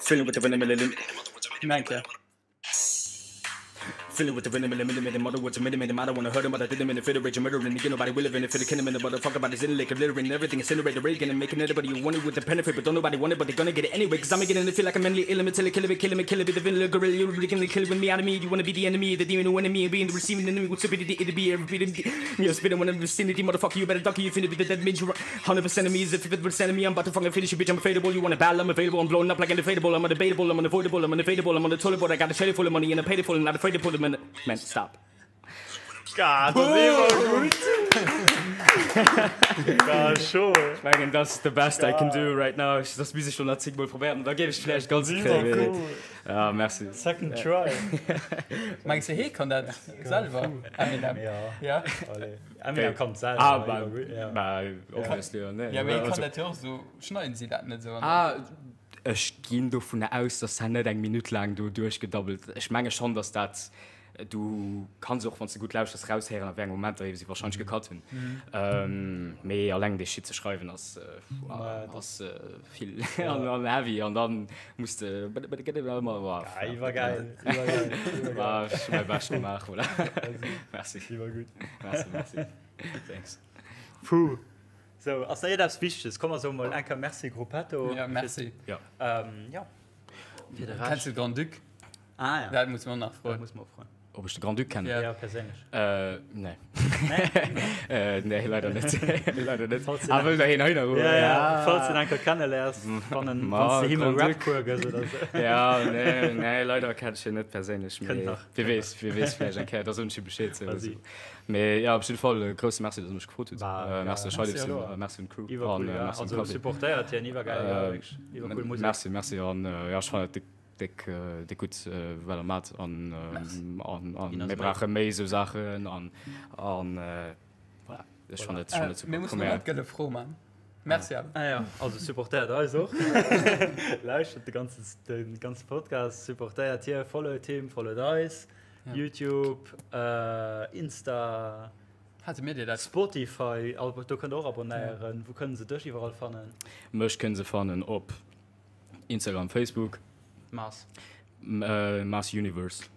Filling with the venom and the Nach eng Kéier. Filling with the venom and the minute, mother words a minute, I don't wanna hurt him, but I did him in a fit of rage, I'm murdering again. Nobody will even if it kill him in the motherfucker about his intellect, obliterating everything, incinerated, reagan and making anybody who want it with the benefit, but don't nobody want it, but they're gonna get it anyway. Cause I'm beginning to feel like I'm mentally ill, I'm a kill it, kill him, kill it, with the vanilla gorilla, you're gonna kill it with me out of me. You wanna be the enemy, the demon who enemy, and being the receiving enemy with stupidity, it'd be every bit of you're spitting when I'm in the vicinity, motherfucker, you better duck, you finna be the dead midge. 100% of me is a 50% of me, I'm about to fucking finish you, bitch, I'm available. You wanna battle, I'm available, I'm blowing up like an inflatable, I'm undebatable, I'm unavoidable, I'm unavailable, I'm on the toilet board, I got a trailer full of money and I paid it full, and not afraid to pull them in. Man, stop. Gott, das ist immer gut. Ja, schon. Ich mengen, das ist the best I can do right now. Ich, das muss ich schon nach zigmal probieren. Da gebe ich vielleicht ganz Immer kréien. gut. Ja, merci. Second try. Mengs du, hee kann dat selwer? Eminem. Ja. Ja. Allez. Eminem kann selber. Ah, ba, Immer gut, ja. ba, obviously, ja, nee. Ja, mee hee kann Also, dat jo och sou, schneiden si dat net sou an? ah, ech ginn dovun aus, dass dat net eng Minutt laang do duerchgedabbelt. Ech menge schonn, dass dat, du kanns och, wann s de gutt lauschters, raushéieren, a wéi engem Moment datt si wahrscheinlech gecut hunn. Mee alleng dee Shit ze schreiwen ass, ass vill an heavy an dann muss de ëmmer. Iwwergeil, iwwergeil, iwwergeil. Ech hu mäi Bescht gemaach, voilà. Merci. Iwwergutt. Merci, merci. Thanks. Puh. Sou, ass nach iergendeppes Wichteges? Komm mer soe mol eng Kéier Merci Gruppetto. Ja, merci. Ja. Ähm, ja. Fir de Kenns Rescht. du Grand-Duc? Ah ja. Dat muss mer nach Dat froen. muss mer och froen. Ob ech de Grand-Duc kennen? Ja. Ja, perséinlech. Äh, nee. Nee? Äh, nee, leider net. Leider net. Falls du Ah, wëll der heen hei nach Ja, ja. Falls du en eng Kéier kenneléiers, wann en, Ma, wann s de him e Grand-Duc. Rap-Cours gëss oder sou. Ja, nee, nee, leider kenn ech hien net perséinlech. Kënnt Mee nach. wie weess, wie weess, vläicht eng Kéier, da soen ech him Bescheed. Sou. Vas-y. Mee ja, op jidde Fall e grousse Merci, dass der mech gefrot hutt. Bah, Merci ja. Scheidefs, Merci och. merci un d'Crew Iwwercool, an ja. merci un Also Café. supportéiert hien, iwwergeil, ja, wierklech. Iwwercool Musek. Merci, merci an ja, ech fannen et de. Déck déck gutt wat der mat an an an mir brauche méi esou Saachen an an voilà ech fannen et fannen et super. Mir mussen nach d'gëlle Fro man. Merci awer. Ah ja, also supportéiert eis och. Lauschtert de ganze de ganze Podcast, supportéiert hie, followt him, followt eis. YouTube, Insta. Hate mir dir dat? Spotify, do kënnt der och abonéieren. Wou kënnen se dech iwwerall fannen? Mech kënne se fannen op Instagram, Facebook. Mars. Mars Universe.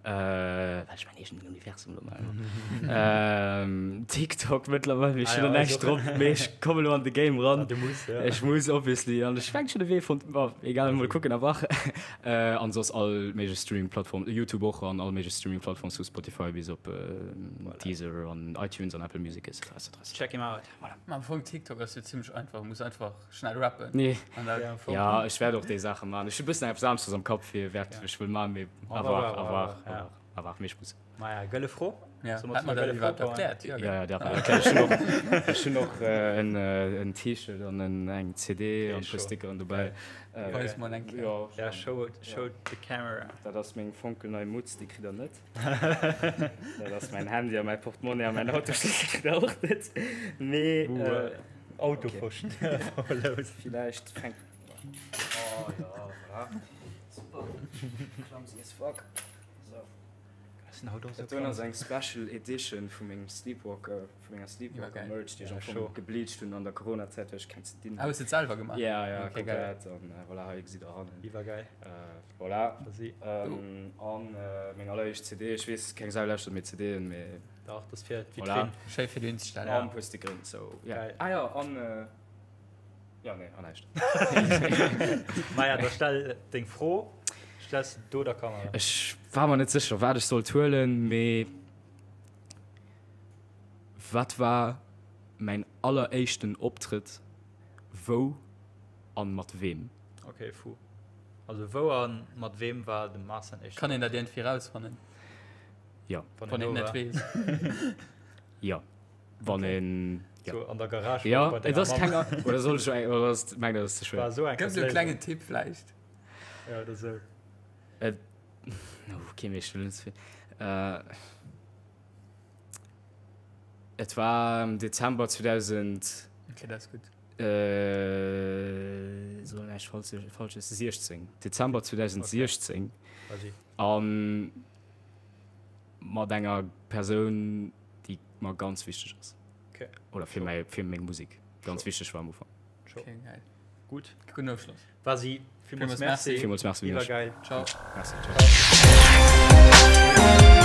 Well ech mäin eegenen Universum elo maachen. TikTok mëttlerweil, mee ech hunn nach näischt drop, mee ech kommen elo an de Game ran. Du muss, ja. Ech muss obviously an ech fänk schon de Wee fonnt, bon, egal, mol kucken awer. An soss all méiglech Streaming-Plattformen, YouTube och an all méiglech Streaming-Plattforms vu Spotify bis op Deezer an iTunes an Apple Music etc. Etc. Check him out. Voilà. Ma am Fong TikTok ass jo zimmlech einfach, muss einfach schnell rappen. Nee. An dat, Ja, am Fong. Ja, ech wäert och déi Saache maachen. Ech hu bëssen eppes aneschters am Kapp fir wat Ja. ech wëll maachen, mee À à voir, voir, à à voir, voir, à ja. voir, à voir, mee ech muss. Maja, gëlle Fro. Ja. Soll mer Hat zu mer der dat gëlle iwwerhaapt Fro kommen? erkläert? Ja, Ja, gell? ja, dat erkläert. Ech hunn och, ech hunn och äh, en, äh, en T-Shirt an en, eng CD Okay, an e puer sure. Stickeren dobäi. Äh, Weis mol eng Kéier. ja, Ja, show, show the camera. Dat ass meng fonkelnei Mutz, déi kritt der net. Dat ass mäin Handy a mäi Portemonnaie a mäin Autoschlëssel kritt der och net. Mee Uh, äh, Autofuschen. Los. Villäicht fänkt. Oh ja, voilà. Super. Clumsy as fuck. So. Sinn haut och sou Dat doen ass clumsy. eng Special Edition vu mengem Sleepwalker, vu menger Sleepwalker Iwwergeil. Merch, déi ech Ja, am Fong scho. gebleached hunn an der Corona-Zäit, well ech keng ze dinn Ah, hat. hues de et selwer gemaach? Ja, ja, Okay, geil. komplett. An äh, voilà, hei gesitt der hannen. Iwwergeil. Äh, voilà. Vas-y. Ähm, an äh, meng alleréischt CD, ech weess, keng Sau lauschtert méi CDen, mee Dach, das fir Voilà. d'Vitrinn. Schéi fir dohin ze stellen. An e puer Stickeren, so ja. Geil. Ah ja, an äh, ja, nee, an näischt. Maja, da stell deng Fro. Stells de do der Kamera. Ech war mer net sécher, wat ech sollt huelen, mee wat war mäin alleréischten Optrëtt, wou an mat weem? Okay, fu. Also wou an mat weem war dem Mars säin éischten Kann een dat iergendwéi rausfannen? Jo. Wann een net weess. Jo. Wann een. Ja. So an der Garage. Ja, et ass keng. Oder soll ech eng. Oder ass, mengt der, dat ass ze schwéier? War esou eng. Gëff esou e klengen Tipp vläicht. Ja, oder esou. Et. Okay, mee ech wëll net ze vill. Et war am Dezember 2000. Okay, dat ass gutt. Äh, soll näischt Falsches, 16, Dezember 2016. Okay. An mat enger Persoun, déi mer ganz wichteg ass. Okay. Oder fir mäi, fir meng Musek ganz wichteg war am Ufank. Okay, geil. Gutt. Gudden Ofschloss. Vas-y, villmools merci. Villmools merci. Iwwergeil. Ciao. Merci, ciao. Ciao.